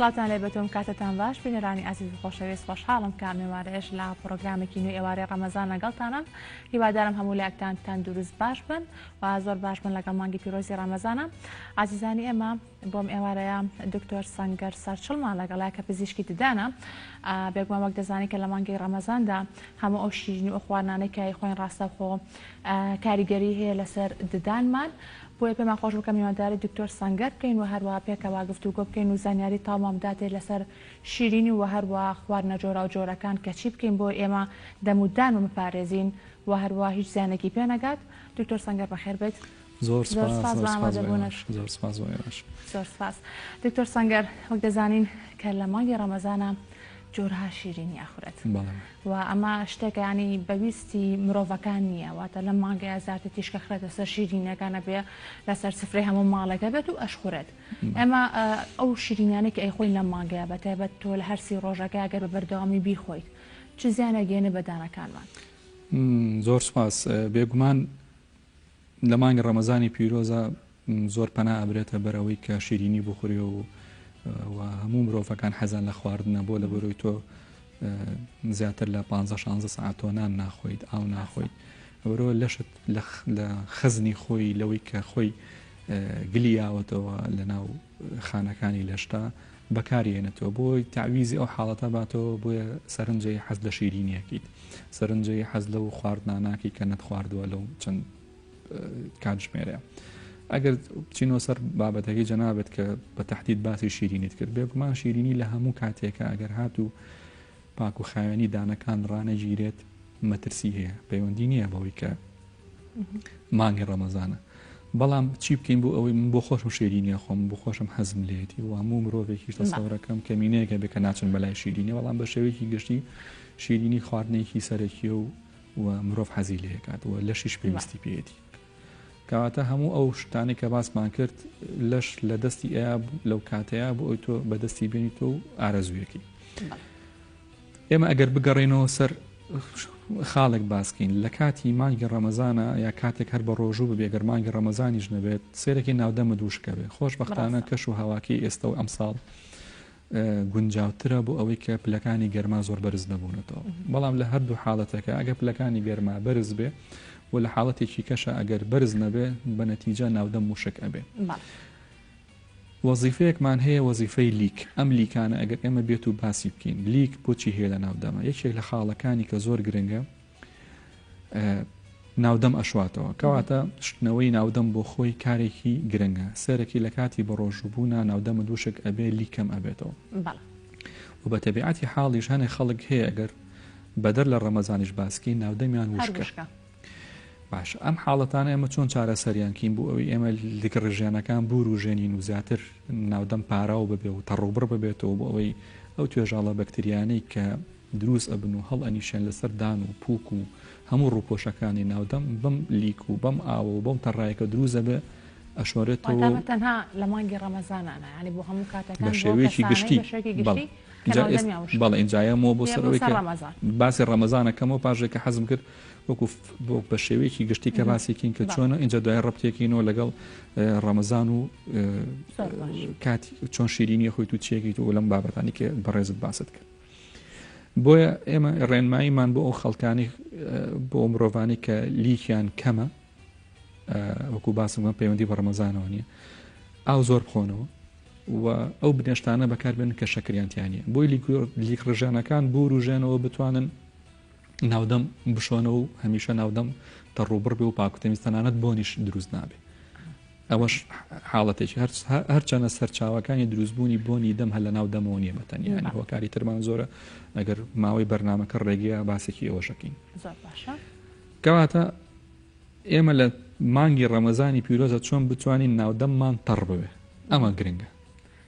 سڵاوتان لێ بێتم کاتتان باش بینەرانی ئازیز و خۆشەویست خۆشحاڵم کە مێوارەیەش لە پرۆگرامێکی نوێی ئێوارەی ڕەمەزان لەگەڵتانم هیوادارم هەموو لایەکتان تەندروست باش بن و زۆر باش بن لەگەڵ مانگی پیرۆزی ڕەمەزانە ئازیزانی ئێمە بۆم ئێوارەیە دکتۆر سەنگەر سەرچڵمان لەگەڵە کە پزیشکی ددانە بێگومان وەک دەزانی کە لە مانگی ڕەمەزاندا هەموو ئەو شیرینی و خواردنانەی کە خۆین ڕاستەوخۆ کاریگەری هەیە لەسەر ددانمان بۆیە پێمان خۆش بوو کە میوانداری دکتۆر سەنگەر بکەین و هەروەها پێکەوە گفتوگۆ بکەین و زانیاری تەواومان بداتێ لەسەر شیرینی و هەروەها خواردنە جۆراوجۆرەکان کە چی بکەین بۆ ئێمە دەم و دانمان بپارێزین و هەروەها هیچ زیانێکی پێ نەگات. دکتۆر سەنگەر بەخێر بێیت. زۆر سپاس زۆر سپاس بۆ ئێوەش. زۆر سپاس بۆ ئێوەش. زۆر سپاس. دکتۆر سەنگەر وەک دەزانین کە لە مانگی ڕەمەزانا جۆرها شیرینی ئەخورێت و ئەمە شتێکە ینی بەویستی مرۆڤەکان نییە واتە لەم مانگەیە زیاتر تیشکە خرێتە سەر شیرینەکانە بێ لەسەر سفرەی هەموو ماڵێکە بێت و ئەشخورێت ئێمە ئەو شیرینانێک ئەیخۆین لەم مانگەیە بە تایبەت تۆ لە هەرسی ڕۆژەکە گەر بە بەردەوامی بیخۆیت چ زیانە گەێنە بە دانەکانمان؟ زۆر سپاس بێگومان لە مانگی ڕەمەزانی پیرۆزە زۆر پەنا ئەبرێتە بەر ئەوەی کە شیرینی بخورێ و و هەموو مرۆڤەکان حەزان لە خواردنە بۆ لە بەرۆی تۆ زیاتر لە 15 16 ساعت تۆ نان ناخۆیت ئاو ناخۆیت ئەوەرەوە لەشت لە خەزنی خۆی لەوەی کە خۆی گلی یاوەتەوە لە ناو خانەکانی لەشتا بەکارێنێتەوە بۆی تعویزی ئەو حاڵەتە باتەوە بۆیە سەرنجەی حەز لە شیرینیەکەیت سەرنجەی حەز لەو خواردناناکی کە نەتخواردووە لەو چەند کاتژمێرەیە. ئەگەر بچینەوە سەر بابەتەکەی جەنابت کە بە تەحدید باسی شیرینیت کرد بێگومان شیرینی لە هەموو کاتێکە ئەگەر هاتوو پاک و خاوێنی دانەکان ڕانەگیرێت مەترسی هەیە پەیوەندی نییە بەوەی کە مانگی ڕەمەزانە بەڵام چی بکەین بۆ ئەوەی من بۆ خۆشم شیرینیە خۆم بۆ خۆشم حەزم لێتی و هەموو مرۆڤێکیش تەسەورەکەم کەمینەیەکە بێ کە ناچن بەلای شیرینی بەڵام بە شێوەیەکی گشتی شیرینی خواردنێکی سەرەکیە و و مرۆڤ حەزی لێکات و لەشیش پێویستی پێیەتی کەواتە هەموو ئەو شتانەی کە باسمان کرد لەش لە دەستی ئەیا لەو کاتەیە بۆ ئەوی تۆ بەدەستی بێنی تۆ و ئارەزوویەکەی ئێمە ئەگەر بگەڕێنەوە سەر خاڵێک باسکەین لە کاتی مانگی ڕەمەزانە یا کاتێک هەر بە ڕۆژوو ببێ گەر مانگی ڕەمەزانیش نەبێت سێرەکی ناودەمت وشکە بێ خۆشبەختانە کەش و هەواکەی ئێستا و ئەمساڵ گونجاوترە بۆ ئەوەی کە پلەکانی گەرما زۆر بەرز نەبوونەتەوە بەڵام لە هەردوو حاڵەتەکە ئەگەر پلەکانی گەرما بەرز بێ و لە حاڵەتێکی کەشە ئەگەر بەرز نەبێ بە نەتیجە ناودەم وشک ئەبێ. وەزیفەیەکمان هەیە وەزیفەی لیک ئەم لیکانە ئەگەر ئێمە بێت و باسی بکەین لیک بۆچی هەیە لە ناودەمە یەکێک لە خاڵەکانی کە زۆر گرنگە ناودەم ئەشواتەوە کەواتە شتنەوەی ناودەم بۆ خۆی کارێکی گرنگە سەرەکی لە کاتی بەڕۆژووبوونا ناودەمە دووشک ئەبێ لیکەم ئەبێتەوە و بە تەبیعەتی حاڵیش هەنێ خەڵک هەیە ئەگەر بەدەر لە ڕەمەزانیش باسکەین ناودەمیان وشکە باشە ئەم حاڵەتانە ئێمە چۆن چارەسەریان کەین بۆ ئەوەی ئێمە لیکڕژێنەکان بوروژێنین و زیاتر ناودەم پاراو ببێ و تەڕوبڕ ببێتەوە بۆ ئەوەی ئەو توێژاڵە بەکتریانەی کە دروست ئەبن و هەڵ ئەنیشێن لەسەر دان و پوک و هەموو ڕووپۆشەکانی ناودەم بەم لیک و بەم ئاوە و بەم تەڕایەکە دروست ئەبێ ئەشۆرێتەوە واتە تەنها لە مانگی ڕەمەزانە نا یانی بۆ هەموو کاتەکان بە شێوەیەکی گشتی بەڵێ ئینجا یەمەوە بۆ سەر ئەوەی کە باسی ڕەمەزانەکەمەوە پاژێک کە حەزم کرد وەکو بە شێوەیەکی گشتی کە باسێکین کە چۆنە ئینجا دوای ڕەبتێکینەوە لەگەڵ ڕەمەزان و کاتی چۆن شیرینی خۆیت و چێکیت و لەم بابەتانی کە بەڕێزت باست کرد بۆیە ئێمە ڕێنماییمان بۆ ئەو خەڵکانی بۆ مرۆڤانی کە لیکیان کەمە وەکو باسم پەیوەندی بە ڕەمەزانەوە نییە ئاو زۆر بخۆنەوە و ئەو بنێشتانە بەکاربێنن کە شەکریان تیا نییە بۆی لیک ڕژێنەکان بوروژێنەوە بتوانن ناودەم بشۆنەوە و هەمیشە ناودەم تەڕوبڕ بێ و پاکوتەمیز تەنانەت بۆنیش دروست نابێ ئەوەش حاڵەتێکی هەرچەنە سەرچاوەکانی دروستبوونی بۆنی دەم هەر لە ناو دەمەوە نییە بە تەنیا یانی هۆکاری ترمان زۆرە ئەگەر ماوەی بەرنمەکە ڕێگەیە باسێکی ئەوەشەکەین زۆر باشە کەواتە ئێمە لە مانگی ڕەمەزانی پیرۆزە چۆن بتوانین ناودەممان تەڕ ببێ ئەمە گرنگە.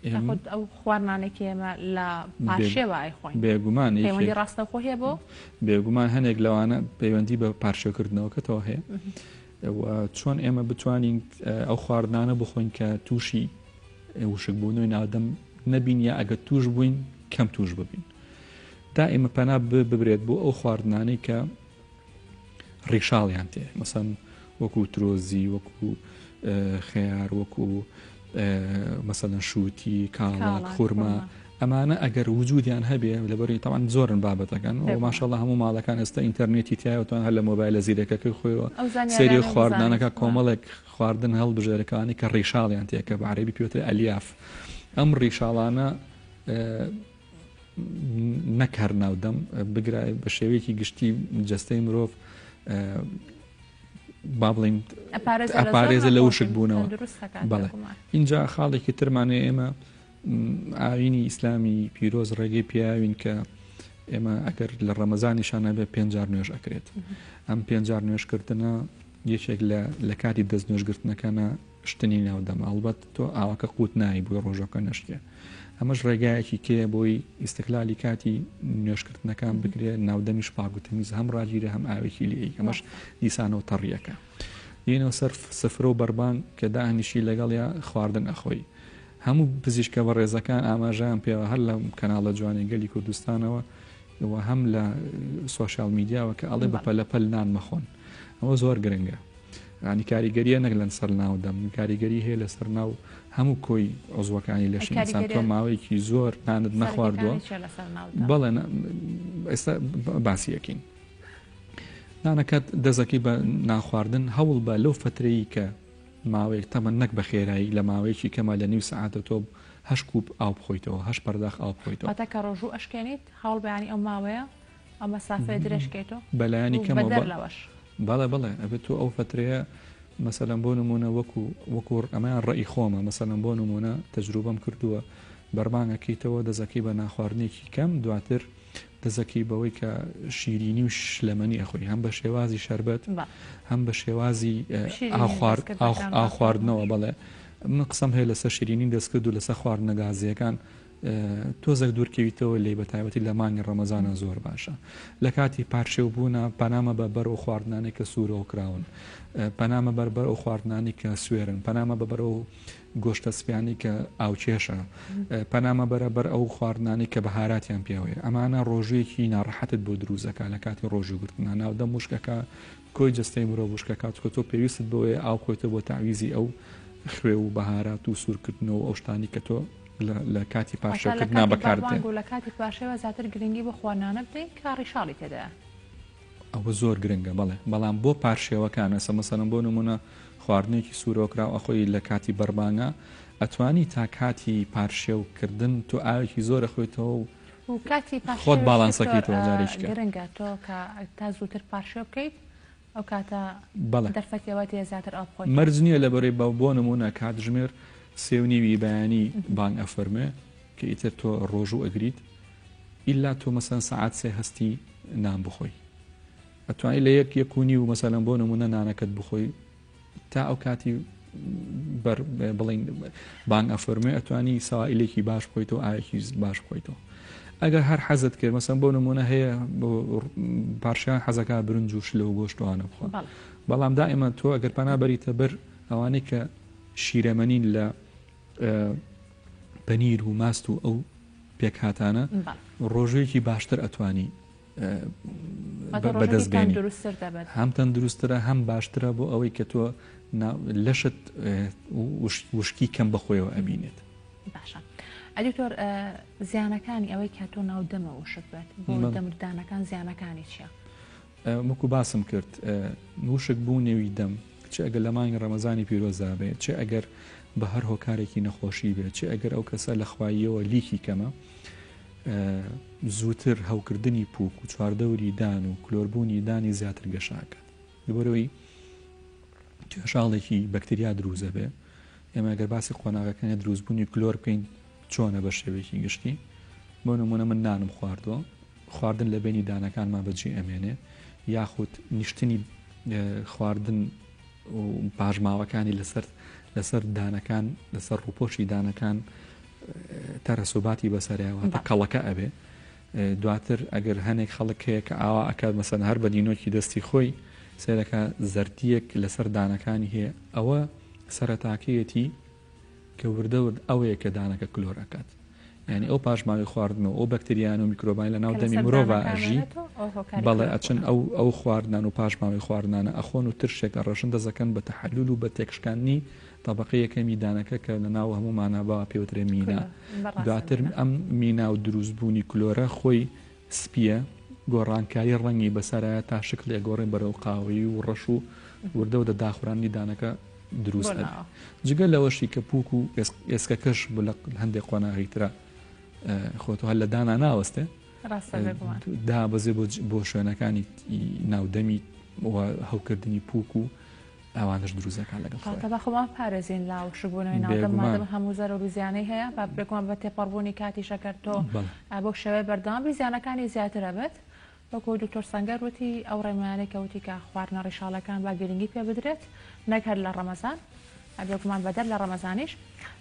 یاخود ئەو خواردنانەی کە ئێمە لە پارشێوە ئەیخۆین بێگومان پەیوەندی ڕاستەوخۆ هەیە بۆ بێگومان هەنێک لەوانە پەیوەندی بە پارشێوکردنەوەکەتەوە هەیە و چۆن ئێمە بتوانین ئەو خواردنانە بخۆین کە تووشی وشکبوونەوەی ناودەم نەبین یا ئەگەر توش بووین کەم توش ببین تا ئێمە پەنا ببرێت بۆ ئەو خواردنانەی کە ڕیشاڵیان تێ مەسەن وەکو ترۆزی وەکو خەیار وەکو مەسەلەن شووتی کاڵاک خورما. ئەمانە ئەگەر وجودیان هەبێ لەبەری تەوان زۆرن بابەتەکان و ماشەڵڵا هەموو ماڵەکان ئێستا ئینتەرنێتی تایە توان هەر لە مۆبایلە زیرەکەکەی خۆیەوە سەیری خواردنانەکە کۆمەڵێک خواردن هەڵبژێرەکانی کە ڕیشاڵیان تێکە بە عەرەبی پێوترێ ئەلیاف ئەم ڕیشاڵانە نەک هەر ناودەم بگرە بە شێوەیەکی گشتی جەستەی مرۆڤ با بڵین ئەپارێزە لە وشک بوونەوە بەڵێ اینجا خاڵێکی ترمانەیە ئێمە ئاینی ئیسلامی پیرۆز ڕێگەی پیاوین کە ئێمە ئەگەر لە ڕەمەزانیشان نەبێت پێنجار نوێژ ئەکرێت ئەم پێنجار نوێژکردنە یەکێک لە لە کاتی دەست نوێژگرتنەکانە شتنی ناو دەم ئەڵبەت تۆ ئاوەکە قوت نایی بۆی ڕۆژەکە نەشکێ ئەمەش ڕێگایەکی کێ بۆی ئیستقلالی کاتی نوێژکردنەکان بکرێت ناودەمیش پاک و تەمیز هەم ڕاگیرە هەم ئاوێکی لێ ئەمەش دیسانەوە تەڕیەکە دێنەوە سەر سفرە و بەربانگ کە دانیشی لەگەڵیا خواردن ئەخۆی هەموو پزیشکە بەڕێزەکان ئاماژەیان پێوە هەر لە کەناڵە جوانی گەلی کوردستانەوە و هەم لە سۆشیال میدیاوە کە ئەڵێ بە پەلەپەل نان مەخۆن ئەوە زۆر گرنگە ینی کاریگەریە نەک لەن سەر ناو دەم کاریگەری هەیە لەسەر ناو هەموو کۆی عزوەکانی لەشی ئینسان تۆ ماوەیەکی زۆر نانت نەخواردووە بەڵێ ئێستا باسی یەکین نانەکەت دەزەکەی بە نانخواردن هەوڵ بە لەو فترەی کە ماوەیەک تەمەن نەک بە خێرایی لە ماوەیەکی کەمە لە نیو سەعاتە تۆ هەشت کوپ ئاو بخۆیتەوە هەشت پەرداخ ئاو بخۆیتەوە. واتە کە ڕۆژوو ئەشکێنیت هەوڵ بە یانی ئەو ماوەیە ئەو مەسافەیە درێژ کەیتەوە بەلایەنی و کەمەوە بەدەر لەوەش. بەڵێ بەڵێ ئەبێت تۆ ئەو فەترەیە مەسەلەن بۆ نموونە وەکو وەکو ئەمەیان ڕەئی خۆمە مەسەلەن بۆ نموونە تەجروبەم کردووە بەربانگ ئەکەیتەوە دەزەکەی بە ناخواردنێکی کەم دواتر دەزەکەی بەوەی کە شیرینی و شلەمەنی ئەخۆی هەم بە شێوازی شەربەت هەم بە شێوازی ئاو خواردنەوە بەڵێ من قسەم هەیە لەسەر شیرینی دەستکرد و لەسەر خواردنە گازیەکان تۆزێک دوورکەویتەوە لێی بە تایبەتی لە مانگی ڕەمەزانە زۆر باشە لە کاتی پارشێو بوونە پەنامە بە بەر ئەو خواردنانەی کە سوورەوە کراون پەنامە بەر بەر ئەو خواردنانی کە سوێرن پەنامە بە بەر ئەو گۆشتە سپیانی کە ئاوکێشە پەنامە بەرە بەر ئەو خواردنانی کە بەهاراتیان پێوەیە ئەمانە ڕۆژوویەکی ناڕەحەتت بۆ دروستەکە لە کاتی ڕۆژوو گرتنا ناودەم وشکەکە کۆی جەستەی مرۆڤ وشکەکە چکە تۆ پێویستت بەوەیە ئاو خۆیتە بۆ تەعویزی ئەو خوێ و بەهارات و سوورکردنەوە ئەو شتانی کە تۆ لە کاتی پارشێوکردنا بەکاردێن. لە کاتی پارشێوە زیاتر گرنگی بۆ خواردنانە بدەین کە ڕیشاڵی تێدایە. ئەوە زۆر گرنگە بەڵێ بەڵام بۆ پارشێوەکان ئێستا مەسەلەن بۆ نمونە خواردنێکی سوورۆکراو ئەخۆی لە کاتی بەربانگا ئەتوانی تا کاتی پارشێوکردن تۆ ئاوێکی زۆر ئەخۆیتەوە و و کاتی خۆت پارشێویش باڵانسەکەیتەوە دکتۆر جارێکی کە. گرنگە تۆ کە تا زووتر پارشێو بکەیت ئەو کاتە بەڵێ. دەرفەتی ئەوەت هەیە زیاتر ئاو بخۆیتەوە. مەرج نییە لەبەرەی بە بۆ نمونە کاتژمێر سێ و نیوی بەیانی بانگ ئەفەرموێ کە ئیتر تۆ ڕۆژوو ئەگریت ئیلا تۆ مەسەن سەعات سێ هەستی نان بخۆی ئەتوانی لە یەک یەک و نیو مەسەلەن بۆ نمونە نانەکەت بخۆی تا ئەو کاتی بەر بڵین بانگ ئەفەرموێ ئەتوانی سەوائلێکی باش بخۆیتەوە ئاوێکی باش بخۆیتەوە ئەگەر هەر حەزت کرد مەسەن بۆ نمونە هەیە پارشیان حەزەکە برنج و شلە و گۆشتوانە بخۆ بەڵام دائما تۆ ئەگەر پەنا بەریتە بەر ئەوانەی کە شیرەمەنین لە پەنیر و ماست و ئەو پێکهاتانە ڕۆژوویەکی باشتر ئەتوانی بەدەست بێنی هەم تەندروستترە هەم باشترە بۆ ئەوەی کە تۆ لەشت وشکی کەم بەخۆیەوە ئەبینێت. باشە ئەدکتۆر زیانەکانی ئەوەی کە تۆ ناو دەمە وشک بێت بۆ دەمردانەکان زیانەکانی چییە؟ وەکو باسم کرد وشک بوو نێوی دەم چ ئەگەر لە مانگی ڕەمەزانی پیرۆزدا بێ چ ئەگەر بە هەر هۆکارێکی نەخۆشی بێت چ ئەگەر ئەو کەسە لە خواییەوە لیکی کەمە زووتر هەوکردنی پوک و چواردەوری دان و کلۆربوونی دانی زیاتر گەشاکات لەبەرەوەی توێژاڵێکی بەکتریا دروست دەبێ ئێمە گەر باسی قۆناغەکانی دروستبوونی کلۆر بکەین چۆنە بە شێوەیەکی گشتی بۆ نمونە من نانم خواردووە خواردن لە بینی دانەکانما بەجێ ئەمێنێ یاخود نیشتنی خواردن و پاشماوەکانی لەسەر لەسەر دانەکان لەسەر ڕوپۆشی دانەکان تەرەسوباتی بەسەرەوە کەڵەکە ئەبێ دواتر ئەگەر هەنێک خەڵک هەیە کە ئاوا ئەکات مەسەن هەر بە نینۆکی دەستی خۆی سەیرەکە زەردیەک لەسەر دانەکانی هەیە ئەوە سەرەتاکەیەتی کە وردە ورد ئەوەیە کە دانەکە کلۆر ئەکات. یانی ئەو پاشماوەی خواردن و ئەو بەکتریان و میکرۆبانی لە ناو دەمی مرۆڤ ئەژی بەڵێ ئەچن ئەو ئەو خواردنان و پاشماوەی خواردنانە ئەخۆن و ترشێک ئەڕێژن دەزەکەن بە تەحەلول و بە تێکشکاندنی تەبەقەی یەکەمی دانەکە کە لە ناو هەموومانا باوە پێوترێ مینا دواتر ئەم مینا و دروستبوونی کلۆرە خۆی سپییە گۆڕانکاری ڕەنگی بەسەرایە تا شکڵی ئەگۆڕێ بەرەو قاوەیی و ڕەش و وردە وردە داخورانی دانەکە دروست ئەبێ جگە لەوەشی کە پوک و ئێسکەکەش لە هەندێک قۆناغی ترە خۆتۆ هەر لە دانا ناوەستێ دابەزێ بۆ شوێنەکانی ناودەمی هەوکردنی پوک و ئەوانەش دروست دەکات لەگەڵ خۆیان. کەواتە با خۆمان بپارێزین لە وشکبوونەوەی ناو دەم، مادەم هەموو زەرەر و زیانەی هەیە، با بێگومان بە تێپەڕبوونی کاتیش ئەگەر تۆ بەو شێوەیە بەردەوام بی زیانەکانی زیاتر ئەبێت. وەکو دکتۆر سەنگەر وتی ئەو ڕێنمایانەی کە وتی کە خواردنە ڕیشاڵەکان با گرنگی پێ بدرێت نەک هەر لە ڕەمەزان بێگومان بەدەر لە ڕەمەزانیش.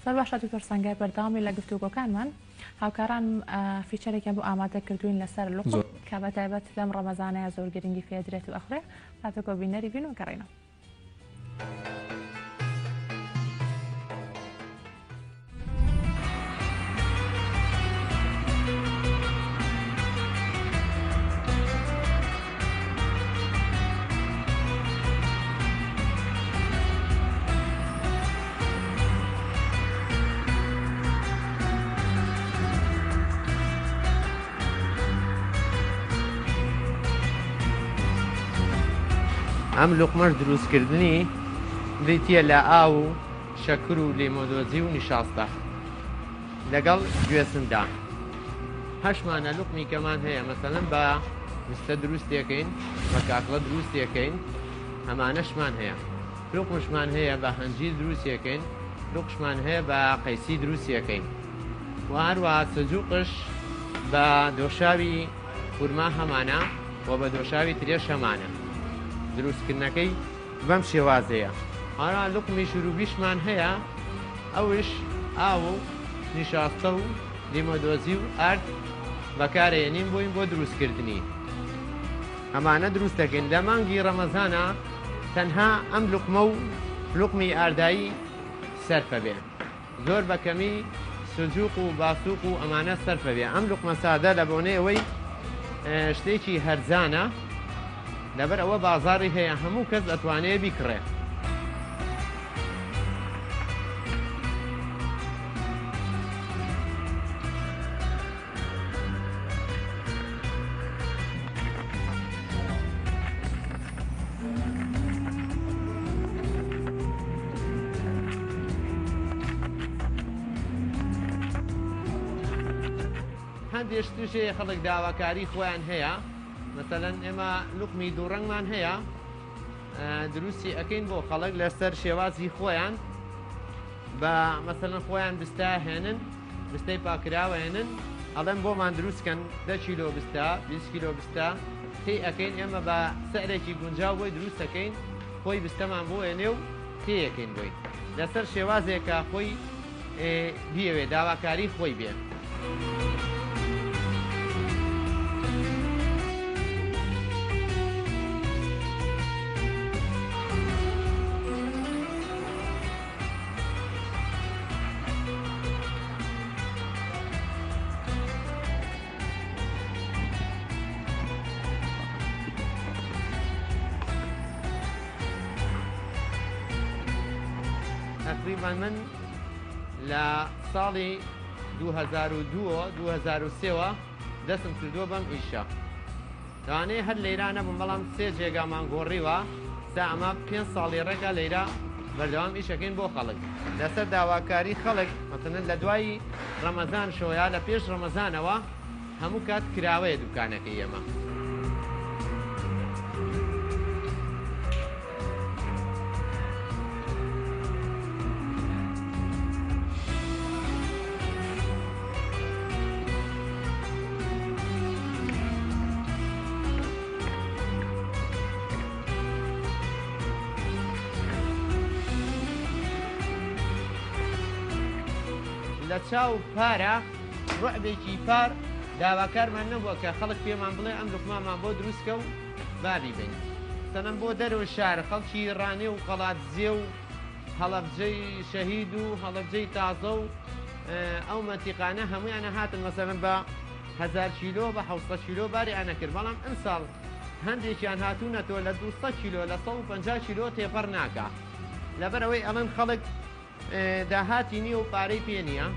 زۆر باشە دکتۆر سەنگەر بەردەوامی لە گفتوگۆکانمان هاوکاران feature ێکیان بۆ ئامادە کردوین لەسەر لوقم کە بە تایبەت لەم ڕەمەزانەیە زۆر گرنگی پێدرێت و ئەخورێ. با پێکەوە بینەری بین و گەڕێینەوە. ئەم لوقمەش دروستکردنی بریتییە لە ئاو و شەکر و لیمۆدۆزی و نیشاستە لەگەڵ گوێزندا. هەشمانە لوقمی کەمان هەیە مەسەلەن بە بستە دروستێکەین بە کاکڵە دروستێکەین ئەمانەشمان هەیە. لوقمشمان هەیە بە هەنجیر دروستێکەین لوقشمان هەیە بە قەیسی دروستێکەین. و هەروەها سجوقش بە دۆشاوی خورما هەمانە و بە دۆشاوی ترێش هەمانە دروستکردنەکەی بەم شێوازەیە. هەروەها لوقمی شروبیشمان هەیە ئەوش ئاو و نیشاستە و لیمۆدۆزی و ئارد بەکارەیەنین بۆین بۆ دروستکردنی. ئەمانە دروست دەکەین لە مانگی ڕەمەزانا تەنها ئەم لوقمە و لوقمی ئاردایی سەرفە بێ. زۆر بە کەمی سجوق و باسوق و ئەمانە سەرفە بێ ئەم لوقمە سادە لە بۆنەی ئەوەی شتێکی هەرزانە لەبەر ئەوە بازاری هەیە هەموو کەس ئەتوانێ بیکڕێ. هەندێک شتیش هەیە خەڵک داواکاری خۆیان هەیە مەسەلەن ئێمە لوقمی دوو ڕەنگمان هەیە دروستی ئەەکەین بۆ خەڵک لەسەر شێوازی خۆیان بە مەسەلەن خۆیان بستە هێنن بستەی پاکراوە هێنن ئەڵێن بۆمان دروست کەن دە کیلۆ بستە 20 کیلۆ بستە تێی ئەکەین ئێمە بە سعرێکی گونجاو بۆی دروست ئەکەین خۆی بستەمان بۆ ئێنێ و تێیەکەین بۆی لەسەر شێوازێکە خۆی بیەوێ داواکاری خۆی بێ. تەقریبەن من لە ساڵی 2002 2003ەوە دەستم کردووە بەم ئیشە لەوانەیە هەر لەیرا نەبم بەڵام سێ جێگامان گۆڕیوە سا ئەمە پێنج ساڵی ڕێکە لەیرا بەردەوام ئیشەکەین بۆ خەڵک لەسەر داواکاری خەڵک مەسەلەن لە دوای ڕەمەزان شۆیا لە پێش ڕەمەزانەوە هەموو کات کراوەیە دوکانەکەی ئێمە. لە چاو پارە ڕعبێکی پار داواکارمان نەبووە کە خەڵک پێمان بڵێ ئەم لوقمامان بۆ دروستکە و با بیبەین سەنەم بۆ دەرەوەی شار خەڵکی ڕانێ و قەڵادزێ و هەڵەبجەی شەهید و هەڵەبجەی تازە و. ئەو مەنتیقانە هەموویانە هاتن مەسەلەن بە هەزار کیلۆ بە 700 کیلۆ باریانە کرد بەڵام ئەمساڵ هەندێکیان هاتوونەتەوە لە 200 کیلۆ لە 150 کیلۆ تێپەڕ ناکا لەبەرئەوەی ئەڵێن خەڵک داهاتی نییە و پارەی پێ نییە.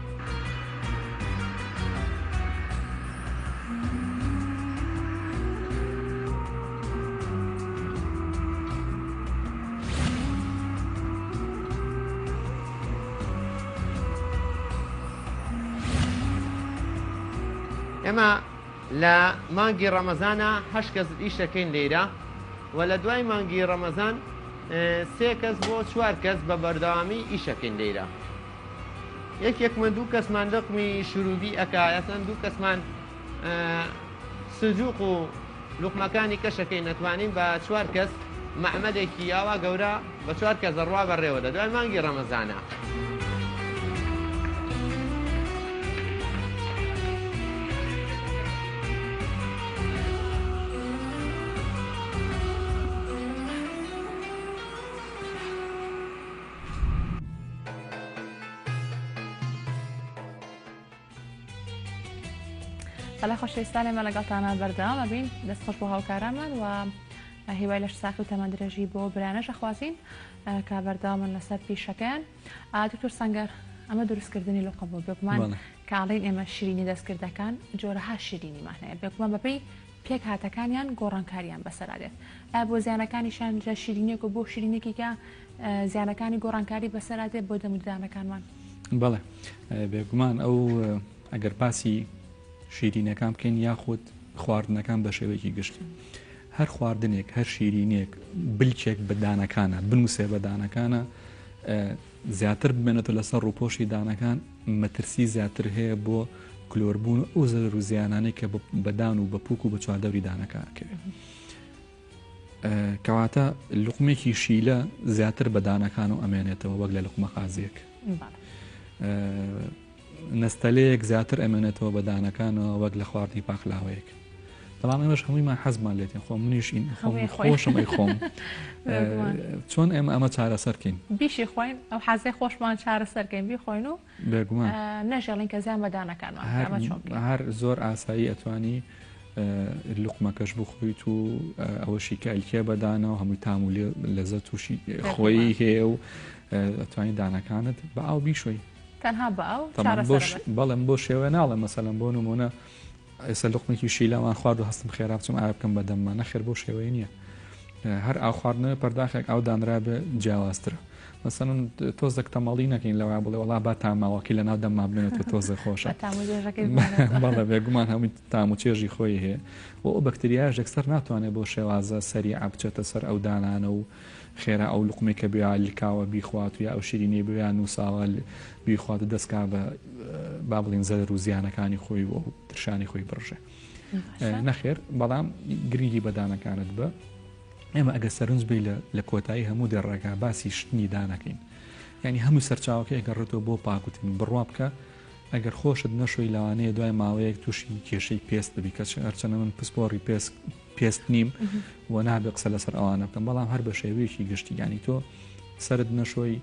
ئێمە لە مانگی ڕەمەزانا هەشت کەس ئیش دەکەین لێرە و لە دوای مانگی ڕەمەزان سێ کەس بۆ چوار کەس بە بەردەوامی ئیشەکەین لێرە یەکێکمان دوو کەسمان لقمی شروبی ئەکا یاسان دوو کەسمان سجوق و لوقمەکانی کەشەکەی نەتوانین بە چوار کەس مەعمەلێکی ئاوا گەورە بە چوار کەس دەڕوا بەڕێوە لە دوای مانگی ڕەمەزانە. بەڵێ خۆشەویستان ئێمە لەگەڵتانە بەردەوام ئەبین دەست خۆش بۆ هاوکارانمان و هیوای لەش ساخی و تەمەن درێژی بۆ برانەش ئەخوازین کە بەردەوامن لەسەر پیشەکەیان دکتۆر سەنگەر ئەمە دروستکردنی لوقە بۆ بێگومان کاڵین ئێمە شیرینی دەستکردەکان جۆرەها شیرینیمان هەیە بێگومان بەپێی پێکهاتەکانیان گۆڕانکاریان بەسەرا دێت ئایا بۆ زیانەکانیشان لە شیرینێک و بۆ شیرینێکی کە زیانەکانی گۆڕانکاری بەسەرا دێت بۆ دەم و ددانەکانمان؟ بەڵێ بێگومان ئەو ئەگەر باسی شیرینەکان بکەین یاخود خواردنەکان بە شێوەیەکی گشتی هەر خواردنێک هەر شیرینێک بلکێک بە دانەکانە بنووسێ بە دانەکانە زیاتر بمێنێتەوە لەسەر ڕووپۆشی دانەکان مەترسی زیاتر هەیە بۆ کلۆربوون و ئەو زەرەر و زیانانەی کە بە دان و بە پوک و بە چواردەوری دانەکە ئەکەوێت. کەواتە لوقمێکی شیلە زیاتر بە دانەکان و ئەمێنێتەوە وەک لە لوقمە قازیەک. نەستەلەیەک زیاتر ئەمێنێتەوە بە دانەکانەوە وەک لە خواردنی پاقلاوەیەک. بەڵام ئێمەش هەموویمان حەزمان لێتین خۆ منیش ئین خۆم خۆشم ئەی خۆم چۆن ئێمە ئەمە چارەسەرکەین بیشی خۆین ئەو حەزەی خۆشمان چارەسەرکەین بیخۆین و بێگومان نەژێڵین کە زیان بە دانەکانمان هەر زۆر ئاسایی ئەتوانی لوقمەکەش بخۆیت و ئەوەشی کە ئەلکێ بەدانەوە هەمووی تام و لەزە تووشی خۆی هەیە و ئەتوانی دانەکانت بە ئاو بیشۆی تەنها بە ئاو بەڵێم بۆ شێوە ناڵێ مەسەلەن بۆ نمونە ئێستا لوقمێکی شیلەمان خوارد و هەستم خێرا بچم ئاوێ بکەم بە دەمما، نەخێر بەو شێوەیە نییە. هەر ئاو خواردنەوەی پەرداخێک ئاو دانرابێ جیاوازترە. مەسەلەن تۆزێک تەمەڵی نەکەین لەوە بڵێ وەڵا با تاماوەکەی لەناو دەمما بمێنێتەوە تۆزێ خۆشە. تام و چێژەکەی بمێنێتەوە. بەڵێ بێگومان هەمووی تام و چێژی خۆی هەیە و ئەو بەکتریایش یەکسەر ناتوانێت بەو شێوازە سەریعە بچێتە سەر ئەو دانانە و خێرا ئەو لوقمەی کە بیا لکاوە بیخوات و یا ئەو شیرینیەی بیا نووساوە بیخوات و دەست کا بە با بڵین زەرەر و زیانەکانی خۆی و ئەو ترشانی خۆی بڕژێ. نەخێر بەڵام گرنگی بە دانەکانت بە ئێمە ئەگە سەرنج بی لە کۆتایی هەموو دێڕەکە باسی شتنی دانەکەین یعنی هەموو سەرچاوەکەی ئەگەڕێتەوە بۆ پاکوتنی بڕوا بکە ئەگەر خۆشت نەشۆی لەوانەیە دوای ماوەیەک تووشی کێشەی پێست ببی کە هەرچەنە من پسپۆڕی پێست پێست نیم و نابێ قسە لەسەر ئەوانە بکەم بەڵام هەر بە شێوەیەکی گشتی یانی تۆ سەرت نەشۆی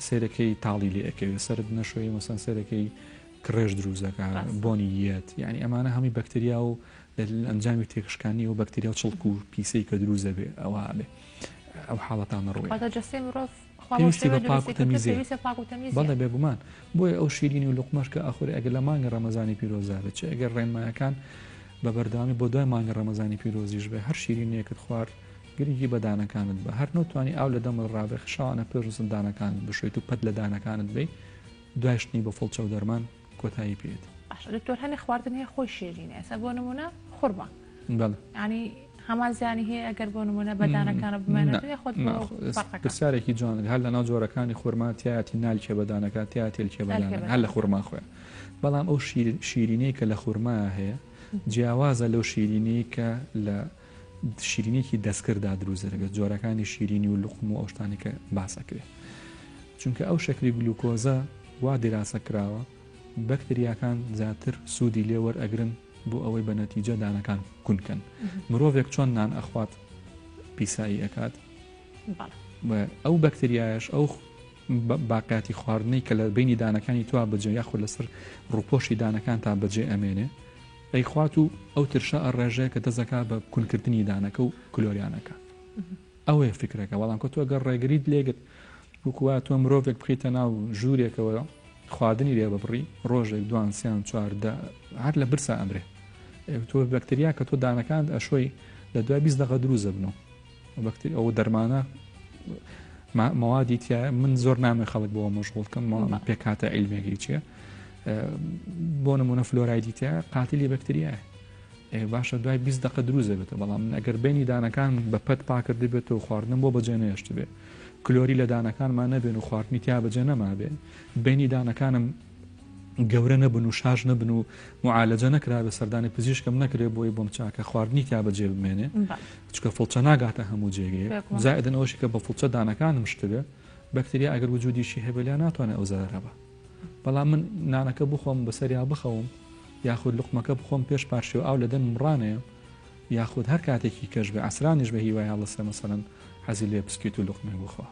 سێرەکەی تاڵی لێ ئەکەوێ سەرت نەشۆی مەسەن سێرەکەی کڕێژ دروست دەکا بۆنی یەت یعنی ئەمانە هەمووی بەکتریا و لە ئەنجامی تێکشکانی و بەکتریا و چڵک و پیسەی کە دروست دەبێ ئەوە بێ ئەو حاڵەتانە ڕووی واتە جەستەی مرۆڤ پێویستی بە پاک و تەمیزیە. بەڵێ بێگومان بۆیە ئەو شیرینی و لوقمەش کە ئەخورێ ئەگەر لە مانگی ڕەمەزانی پیرۆزدا بێت چ ئەگەر ڕێنمایەکان بە بەردەوامی بۆ دوای مانگی ڕەمەزانی پیرۆزیش بێ هەر شیرینیەکت خوارد گرنگی بە دانەکانت بە هەر نەتوانی ئاو لە دەمت ڕابێ شەوانە پێش نووسن دانەکانت بشۆیت و پەت لە دانەکانت بی دوای شتنی بە فڵچە و دەرمان کۆتایی پێت. باشە دکتۆر هەنێ خواردن هەیە خۆی شیرینە ئێستا بۆ نمونە خورما بەڵێ یانی هەمان زیانی هەیە ئەگەر بۆ نمونە بە دانەکانە بمێنێت یاخود بۆ فەرقەکە؟ پرسیارێکی جوان هەر لەناو جۆرەکانی خورما تیایەتی نالکێ بە دانەکان تیایەتی الکێ بە دانەکان هەر لە خورما خۆیان بەڵام ئەو شیرینەی کە لە خورما هەیە جیاوازە لەو شیرینەی کە لە شیرینێکی دەستکردا دروست دەبێت جۆرەکانی شیرینی و لوقم و ئەو شتانەی کە باس ئەکرێت چونکە ئەو شەکری گلوکۆزە وا دیراسە کراوە بەکتریاکان زیاتر سوودی لێ وەرئەگرن بۆ ئەوەی بە نەتیجە دانەکان کون کەن. مرۆڤێک چۆن نان ئەخوات پیسایی ئەکات ئەو بەکتریایەش ئەو باقیاتی خواردنەی کە لە بینی دانەکانی تۆ بەجێ یاخود لەسەر ڕوپۆشی دانەکان تا بەجێ ئەمێنێ ئەیخوات و ئەو ترشە ئەڕێژەیە کە دەزەکا بە کونکردنی دانەکە و کلۆریانەکە ئەوەیە فکرەکە بەڵام کە تۆ گەر ڕێگریت لێگرت وەکو وایە تۆ مرۆڤێک بخیتە ناو ژوورێکەوە خواردنی لێ ببڕی ڕۆژێک دوان سیان چواردە هەر لە برسا ئەمرێ تۆ بەکتریا کە تۆ دانەکان ئەشۆی لە دوای 20 دقە دروست دەبنەوە بەکتری ئەو دەرمانە مەوادی تایە من زۆر نامێ خەڵک بۆ مەشغوڵ کەم پێکاتە عیلمێکی چییە بۆ نمونە فلۆرایدی تایە قاتلی بەکتریایە باشە دوای 20 دقە دروست دەبێتەوە بەڵام من ئەگەر بینی دانەکان بە پەت پاکردی بێتەوە خواردنم بۆ بەجێ نێشت بێ کلۆری لە دانەکانمان نەبێن و خواردنی تیا بەجێ نەمابێ بینی دانەکانم گەورە نەبن و شاش نەبن و معالەجە نەکرابێ سەردانی پزیشکم نەکرێ بۆی بۆم چاکە خواردنی تیا بەجێ بمێنێ چکە فڵچە ناگاتە هەموو جێگەیە زائدن ئەوشی کە بە فڵچە دانەکانم شتبێ بەکتریا ئەگەر وجودیشی هەبێ لیا ناتوانێت ئەو زەرەرە بە بەڵام من نانەکە بخۆم بەسەریا بخەوم یاخود لوقمەکە بخۆم پێش پارشێو ئاو لە دەمم ڕانەیەم یاخود هەر کاتێکی کەش بێ عەسرانیش بە هیوای هەڵسێ مەسەلەن حەزی لێ بسکیت و لوقمێک بخوا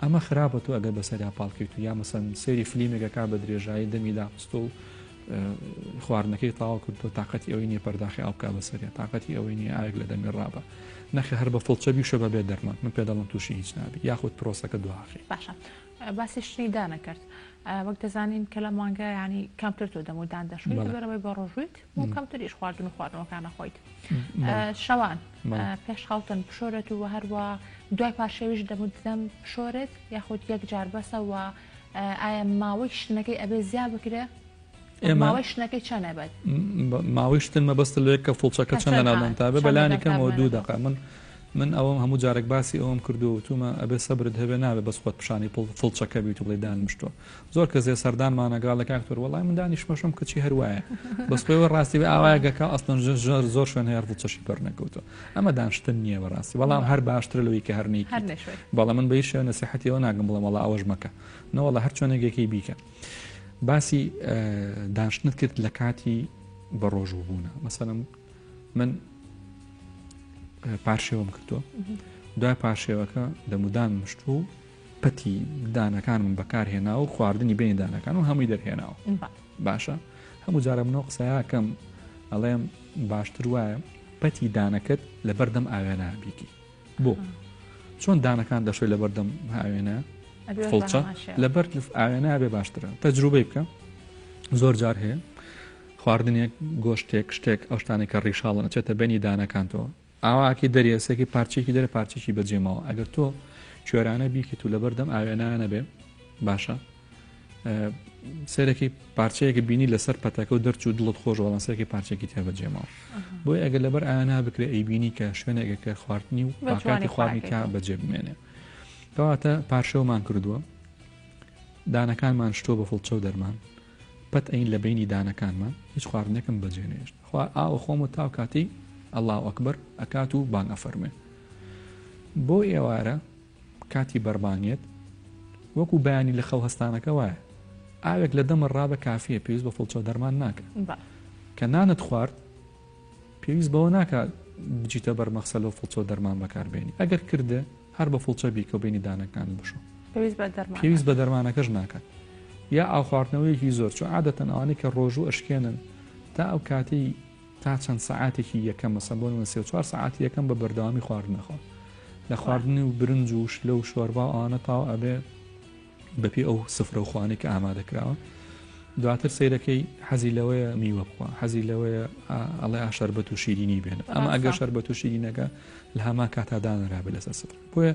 ئەمە خراپە تۆ ئەگەر بەسەریا پاڵکەیت و یا مەسەن سەیری فلیمێک ئەکا بە درێژایی دەمی داخستۆ و خواردنەکەی تەواو کردو تاقەتی ئەوەی نییە پەرداخی ئاو بکا بەسەریا تاقەتی ئەوەی نییە ئاوێک لە دەمی ڕابا نەخێ هەر بە فڵچە بیشە بەبێ دەرمان من پێ دەڵم تووشی هیچ نابی یاخود پرۆسەکە دواخی باشە باسی شتنی دانە کرد وەک دەزانین کە لە مانگە ینی کەمتر تۆ دەم و دان دەشویت لەبەرەوەی بە ڕۆژویت و کەمتریش خواردن و خواردنەوەکان نەخۆیت شەوان پێش خەوتن بشۆرێت و هەروە دوای پارشێویش دەم و دەم بشۆرێت یاخود یەک جار بەسەوە ئایا ماوەی شتنەکەی ئەبێ زیا بکرێ ماوەی شتنەکەی چەند ئەبێت؟ ماوەی شتن مەبەستە لەوێ کە فڵچەکە چەند لەناودان تا بێ بەلانی کەمەوە دوو دەقە من من ئەوەم هەموو جارێک باسی ئەوەم کردو وتومە ئەبێ سەبرت هەبێ نابێ بەس خۆت پیشانی فڵچەکە بیت و بڵێ دان مشتوە زۆر کەس دێ سەردانمان ئەگا لە کاک تۆر وەڵای من دانیشمەشم کەچی هەر وایە بەس خۆی ڕاستی بێ ئاوایە گەکە ئەسڵەن زۆر زۆر شوێن هەیە فڵچەشی بەر نەکەوتوە ئەمە دانشتن نییە بەڕاستی بەڵام هەر باشترە لەوەی کە هەر نیکیت بەڵام من بە هیچ شێوە نەسیحەتی ئەوە ناکەم بڵێم وەڵا ئەوەش مەکە نەوەڵا هەر چۆنێکێکی بیکە باسی دانشتنت کرد لە کاتی بە ڕۆژوو بوونە مەسەلەن من پارشێوم کردووە دوای پارشێوەکە دەمودان مشتوو و پەتی دانەکانم بەکار هێنا و خواردنی بینی دانەکان و هەمووی دەرهێناوە باشە هەموو جارە منەوە قسەیەکەم ئەڵێم باشتر وایە پەتی دانەکەت لە بەردەم ئاوێنە بیکی بۆ چۆن دانەکان دەشۆی لە بەردەم هاوێنە فڵچە لەبەر ئاوێنە بێ باشترە تەجروبەی بکە زۆر جار هەیە خواردنێک گۆشتێک شتێک ئەو شتانێک کە ڕیشاڵن ئەچێتە بەنی دانەکانتەوە ئاواکی دەریەسێکی پارچێکی دەرە پارچێکی بەجێماوە ئەگەر تۆ کوێرانە بیکەیت و لەبەردەم ئاوێنە نەبێ باشە سێرەکی پارچەیەکی بینی لەسەر پەتەکە و دەرچوو دڵت خۆش بەڵام سێرەکی پارچێکی تیا بەجێماوە بۆیە ئەگەر لەبەر ئانا بکرێ ئەیبینی کە شوێنێکە کە خواردنی و پاکاتی خواردنی تیا بەجێ بمێنێ کەواتە پارشێومان کردووە دانەکانمان شتۆ بە فڵچە و دەرمان پەت ئەین لە بینی دانەکانمان هیچ خواردنێکم بەجێ نێشت خوا ئاوە خۆم و تاو کاتی ئەڵڵا ئەکبەر ئەکات و بانگ ئەفەرمێ بۆ ئێوارە کاتی بەربانگێت وەکو بەیانی لە خەو هەستانەکە وایە ئاوێک لە دەمە ڕابە کافیە پێویست بە فڵچە و دەرمان ناکە کە نانت خوارد پێویست بەوە ناکە بچیتە بەر مەخسەلە و فڵچە و دەرمان بەکاربێنی ئەگەر کردە هەر بە فڵچە بیکە و بینی دانەکان بشۆ پێویست بە دەرمانەکەش ناکات یا ئاو خواردنەوەیەکی زۆر چون عادەتەن ئەوانەی کە ڕۆژوو ئەشکێنن تا ئەو کاتەی تا چەند سەعاتێکی یەکەم مەسەن بۆ نمونە سێ و چوار سەعاتی یەکەم بە بەردەوامی خواردن ئەخۆن لە خواردنی و برنج و شلە و شۆربا و ئەوانە تاو ئەبێ بەپێی ئەو سفرە و خوانەی کە ئامادە کراوە دواتر سەیرەکەی حەزی لەوەیە میوە بخوا حەزی لەوەیە ئەڵێ ئا شەربەت و شیرینی بێنە ئەمە ئەگەر شەربەت و شیرینەکە لە هەمان کاتا دانرابێ لەسەر سفر بۆیە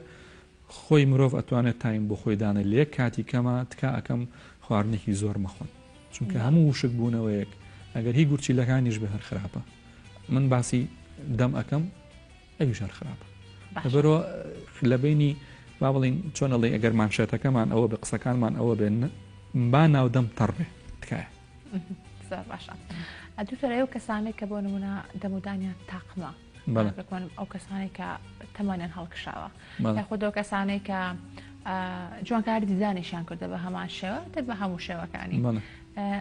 خۆی مرۆڤ ئەتوانێت تایم بۆ خۆی دانێت لە یەک کاتی کەما تکا ئەکەم خواردنێکی زۆر مەخۆن چونکە هەموو وشک بوونەوەیەک ئەگەر هی گورچیلەکانیش بێ هەر خراپە من باسی دەم ئەکەم ئەویش هەر خراپە لەبەرەوە لە بینی با بڵین چۆن ئەڵێ ئەگەر مانشێتەکەمان ئەوە بێ قسەکانمان ئەوە بێن با ناودەم تەڕ بێ تکایە زۆر باشە دوتۆر ئەو کەسانێک کە بۆ نمونە دەمودانیان تاقمە ئەو کەسانێک کە تەمەنیان هەڵکشاوە یاخود ئەو کەسانێک کە جوانکاری دیدانیشیان کردە بە هەمان شێوە تر بە هەموو شێوەکانی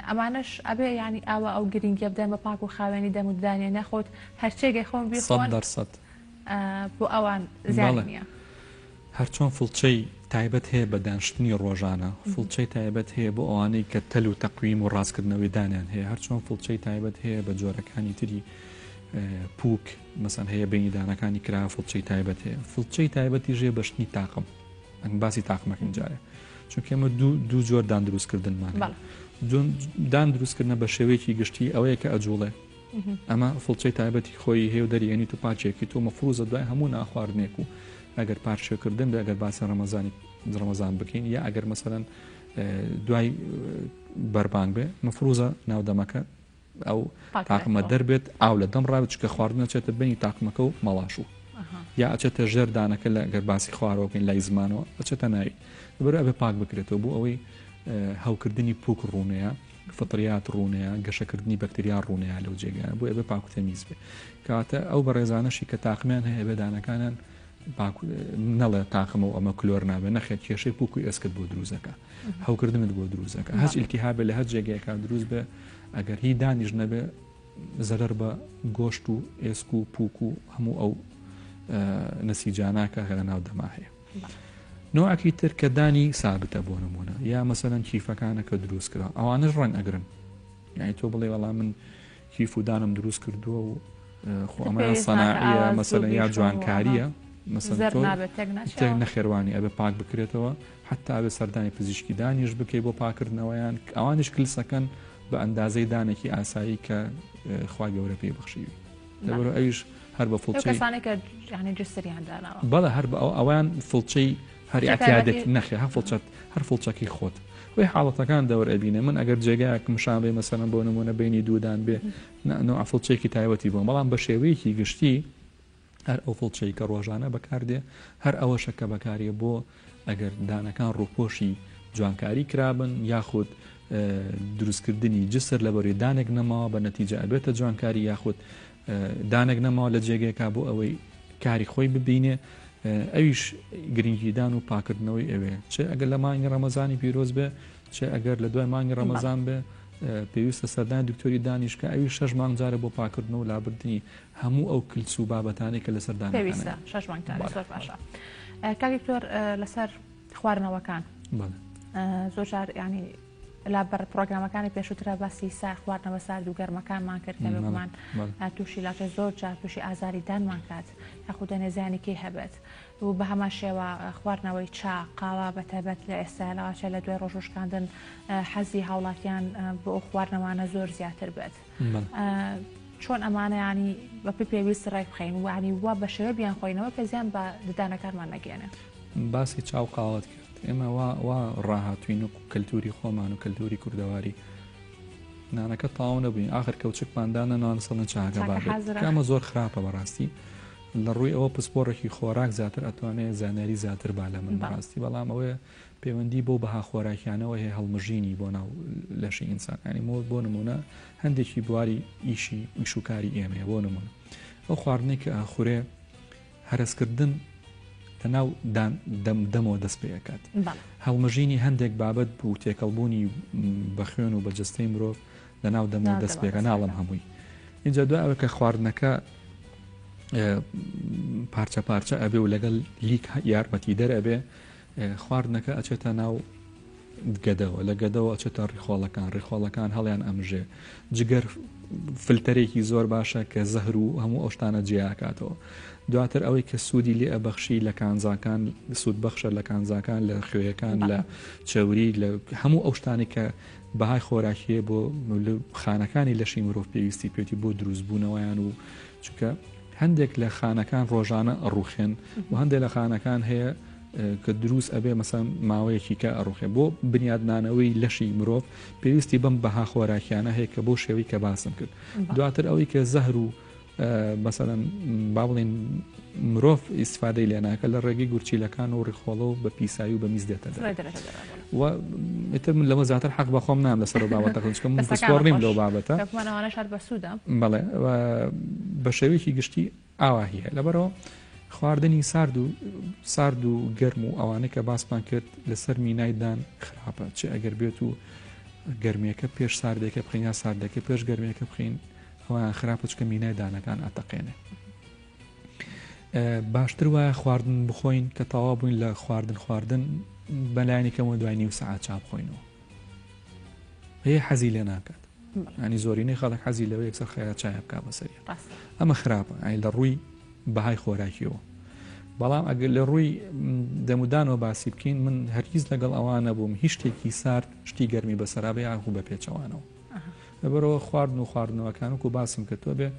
ئەمانەش ئەبێ ینی ئاوا ئەو گرنگیە بدەن بە پاک و خاوێنی دەم و ددانیە نەخۆت هەرچێگەی خۆم بیخۆن دەرسەد بۆ ئەوان زیان نییە هەرچۆن فڵچەی تایبەت هەیە بە دانشتنی ڕۆژانە، فڵچەی تایبەت هەیە بۆ ئەوانەی کە تەل و تەقویم و ڕاستکردنەوەی دانیان هەیە، هەرچۆن فڵچەی تایبەت هەیە بە جۆرەکانی تری پوک مەسەن هەیە بینی دانەکانی کرا فڵچەی تایبەت هەیە، فڵچەی تایبەتیش هەیە بە شتنی تاقم. ئەم باسی تاقمەکەین جارێ چونکە ئێمە دوو جۆر دان دروستکردنمان دان دروستکردنە بە شێوەیەکی گشتی ئەوەیە کە ئەجوڵێ ئەمە فڵچەی تایبەتی خۆی هەیە و دەریێنیت و پاچێکی تۆ مەفروزە دوای هەموو ناخواردنێک و ئەگەر پارچەکردن بێ ئەگەر باسی ڕەمەزانی ڕەمەزان بکەین یا ئەگەر مەسەلەن دوای بەربانگ بێ مەفروزە ناو دەمەکە ئەو تاقمە دەربێت ئاو لە دەم ڕابێت چکە خواردن ئەچێتە بینی تاقمەکە و مەڵاشوو یا ئەچێتە ژێر دانەکە لە گەر باسی خوارەوە بکەین لای زمانەوە ئەچێتە ناوی لەبەر ئەبێ پاک بکرێتەوە بۆ ئەوەی هەوکردنی پوک ڕوونەیە فطریات ڕوونەیە گەشەکردنی بەکتریا ڕوونەیە لەو جێگایە بۆ ئەبێ پاک و تەمیز بێ کەواتە ئەو بەڕێزانەشی کە تاقمیان هەیە بێ دانەکانیان پاک نەڵێ تاقمە و ئەمە کلۆر نابێ نەخێر کێشەی پوک و ئێسکت بۆ دروست دەکا هەوکردنت بۆ دروست دەکا هەچ ئیلتیهابێ لە هەر جێگەیەکا دروست بێ ئەگەر هی دانیش نەبێ زەرەر بە گۆشت و ئێسک و پوک و هەموو ئەو نەسیجاناکە کە لە ناو دەما هەیە. نوعەکی تر کە دانی سابتە بۆ نمونە یا مەسەلەن کیفەکانە کە دروست کرا ئەوانش ڕەنگ ئەگرن یعنی تۆ بڵێ وەڵام من کیف و دانم دروست کردووە و خۆ ئەمە سەناعیە مەسەلەن یا جوانکاریە تێک نەخێروانی ئەبێ پاک بکرێتەوە حتا ئەبێ سەردانی پزیشکی دانیش بکەی بۆ پاکردنەوەیان ئەوانیش کلسەکەن بە ئەندازەی دانێکی ئاسایی کە خوا گەورە پێی بەخشیوی لەبەرئەوە ئەویش هەر بە فڵچەی کەسانێک کە یعنی جسریان داناوە بەڵێ هەر بە ئەوان فڵچەی هەر اعتیادێک نەخێ هەر فڵچەت هەر فڵچەکەی خۆت وی حاڵەتەکان دەور ئەبینێ من ئەگەر جێگایەکم شان بێ مەسەلەن بۆ نمونە بینی دوودان بێ نوع فڵچەیەکی تایبەتی بۆم بەڵام بە شێوەیەکی گشتی هەر ئەو فڵچەی کە ڕۆژانە بەکاردێ هەر ئەوەشە کە بەکاریە بۆ ئەگەر دانەکان ڕووپۆشی جوانکاری کرابن یاخود دروستکردنی جسر لەبەری دانێک نەماوە بە نەتیجە ئەبێتە جوانکاری یاخود دانێک نەماوە لە جێگەیەکا بۆ ئەوەی کاری خۆی ببینێ ئەویش گرنگیدان و پاکردنەوەی ئەوێ چ ئەگەر لە مانگی ڕەمەزانی پیرۆز بێ چ ئەگەر لە دوای مانگی ڕەمەزان بێ پێویستە سەردانی دکتۆری دانیش کە ئەوی شەش مانگ جارە بۆ پاکردن و لابردنی هەموو ئەو کلس و بابەتانەی کە لەسەر دانەکانە. پێویستە شەش مانگ جارێ. زۆر باشە کاک دکتۆر لەسەر خواردنەوەکان زۆر جار ینی لە بەر پرۆگرامەکانی پێشووترا باسی سا خواردنەوە سارد و گەرمەکانمان کرد کە بێگومان تووشی لاچە زۆر جار تووشی ئازاری دانمان کات یاخود دەنێ زیانێکی هەبێت و بە هەمان شێوە خواردنەوەی چا قاوە بە تایبەت لە ئێستا لەواچە لە دوای ڕۆژوشکاندن حەزی هاوڵاتیان بۆ ئەو خواردنەوانە زۆر زیاتر بێت چۆن ئەمانە ینی بە پێ پێویست ڕێک بخەین وانی وا بە شێوە بیان خۆینەوە کە زیان بە ددانەکانمان نەگەێنێ باسی چاو قاوەت کرد ئێمە وا وا ڕاهاتوین و کەلتوری خۆمان و کەلتوری کوردەواری نانەکە تاو نەبووین ئاخر کەوچکمان دانە نان سەڵن چاکە بابێت ئەمە زۆر خراپە بەڕاستی لە ڕووی ئەوە پسپۆڕێکی خۆراک زیاتر ئەتوانێت زانیاری زیاتر با لە من بەڕاستی بەڵام ئەوەیە پەیوەندی بەو بەها خۆراکیانەوە هەیە هەڵمژینی بۆ ناو لەشی ئینسان ینی مۆ بۆ نمونە هەندێکی بواری ئیشی ئیشوکاری ئێمەیە بۆ نمونە ئەو خواردنێک کە ئاخورێ هەرسکردن لە ناو دان دەم دەمەوە دەست پێ ئەکات. هەڵمژینی هەندێک بابەت و تێکەڵبوونی بە خوێن و بە جەستەی مرۆڤ لە ناو دەمەوە دەست پێکە ناڵم هەمووی. اینجا دوای ئەوە کە خواردنەکە پارچە پارچە ئەبێ و لەگەڵ لیک یارمەتی دەر ئەبێ خواردنەکە ئەچێتە ناو گەدەوە، لە گەدەوە ئەچێتە ڕیخۆڵەکان، ڕیخۆڵەکان هەڵیان ئەمژێ، جگەر فلتەرێکی زۆر باشە کە زەهر و هەموو ئەو شتانە جیاکاتەوە. دواتر ئەوەی کە سوودی لێ ئەبەخشی لە کانزاکان سوود بەخشە لە کانزاکان لە خوێیەکان لە چەوری لە هەموو ئەو شتانی کە بەهای خۆراکیە بۆ خانەکانی لەشی مرۆڤ پێویستی پێێتی بۆ دروستبوونەوەیان و چونکە هەندێک لە خانەکان ڕۆژانە ئەڕوخێن و هەندێک لە خانەکان هەیە کە دروست ئەبێ مەسەن ماوەیەکی کە ئەڕوخێ بۆ بنیادنانەوەی لەشی مرۆڤ پێویستی بەم بەها خۆراکیانە هەیە کە بۆ شێوەی کە باسم کرد دواتر ئەوەی کە زەهر و مەسەلەن با بڵێن مرۆڤ ئیسفادەی لێ ناکە لە ڕێگەی گورچیلەکان و ڕیخۆڵە و بە پیسایی و بە میز دێتە و ئیتر من لەوە زیاتر حەق بە خۆم نام لەسەر بابەتە چونکە من پسپۆڕ نیم لەو بابەتە بەڵێ بە شێوەیەکی گشتی ئاوا هەیە لەبەرەوە خواردنی سارد و سارد و گەرم و ئەوانەی کە باسمان کرد لەسەر مینای دان خراپە چ ئەگەر بێت و گەرمیەکە پێش ساردێکە بخین یا ساردەکە پێش گەرمیەکە بخین ئەوان خراپە چکە مینای دانەکان ئەتەقێنێ. باشتر وایە خواردن بخۆین کە تەواو بووین لە خواردن خواردن بەلایەنی کەمەوە دوای نیو سەعات چا بخۆینەوە هەیە حەزی لێ ناکات ینی زۆرینەی خەڵک حەزی لەوە یەکسەر خێرا چایە بک بەسەری ئەمە خراپە ئەی لە ڕووی بەهای خۆراکیەوە بەڵام ئەگەر لە ڕووی دەمودانەوە باسی بکەین من هەرگیز لەگەڵ ئەوان نەبووم هیچ شتێکی سارد شتی گەرمی بەسەرابێ یاخو بە پێچەوانەوە لەبەرەوە خواردن و خواردنەوەکان وکو باسم کە تۆ بێ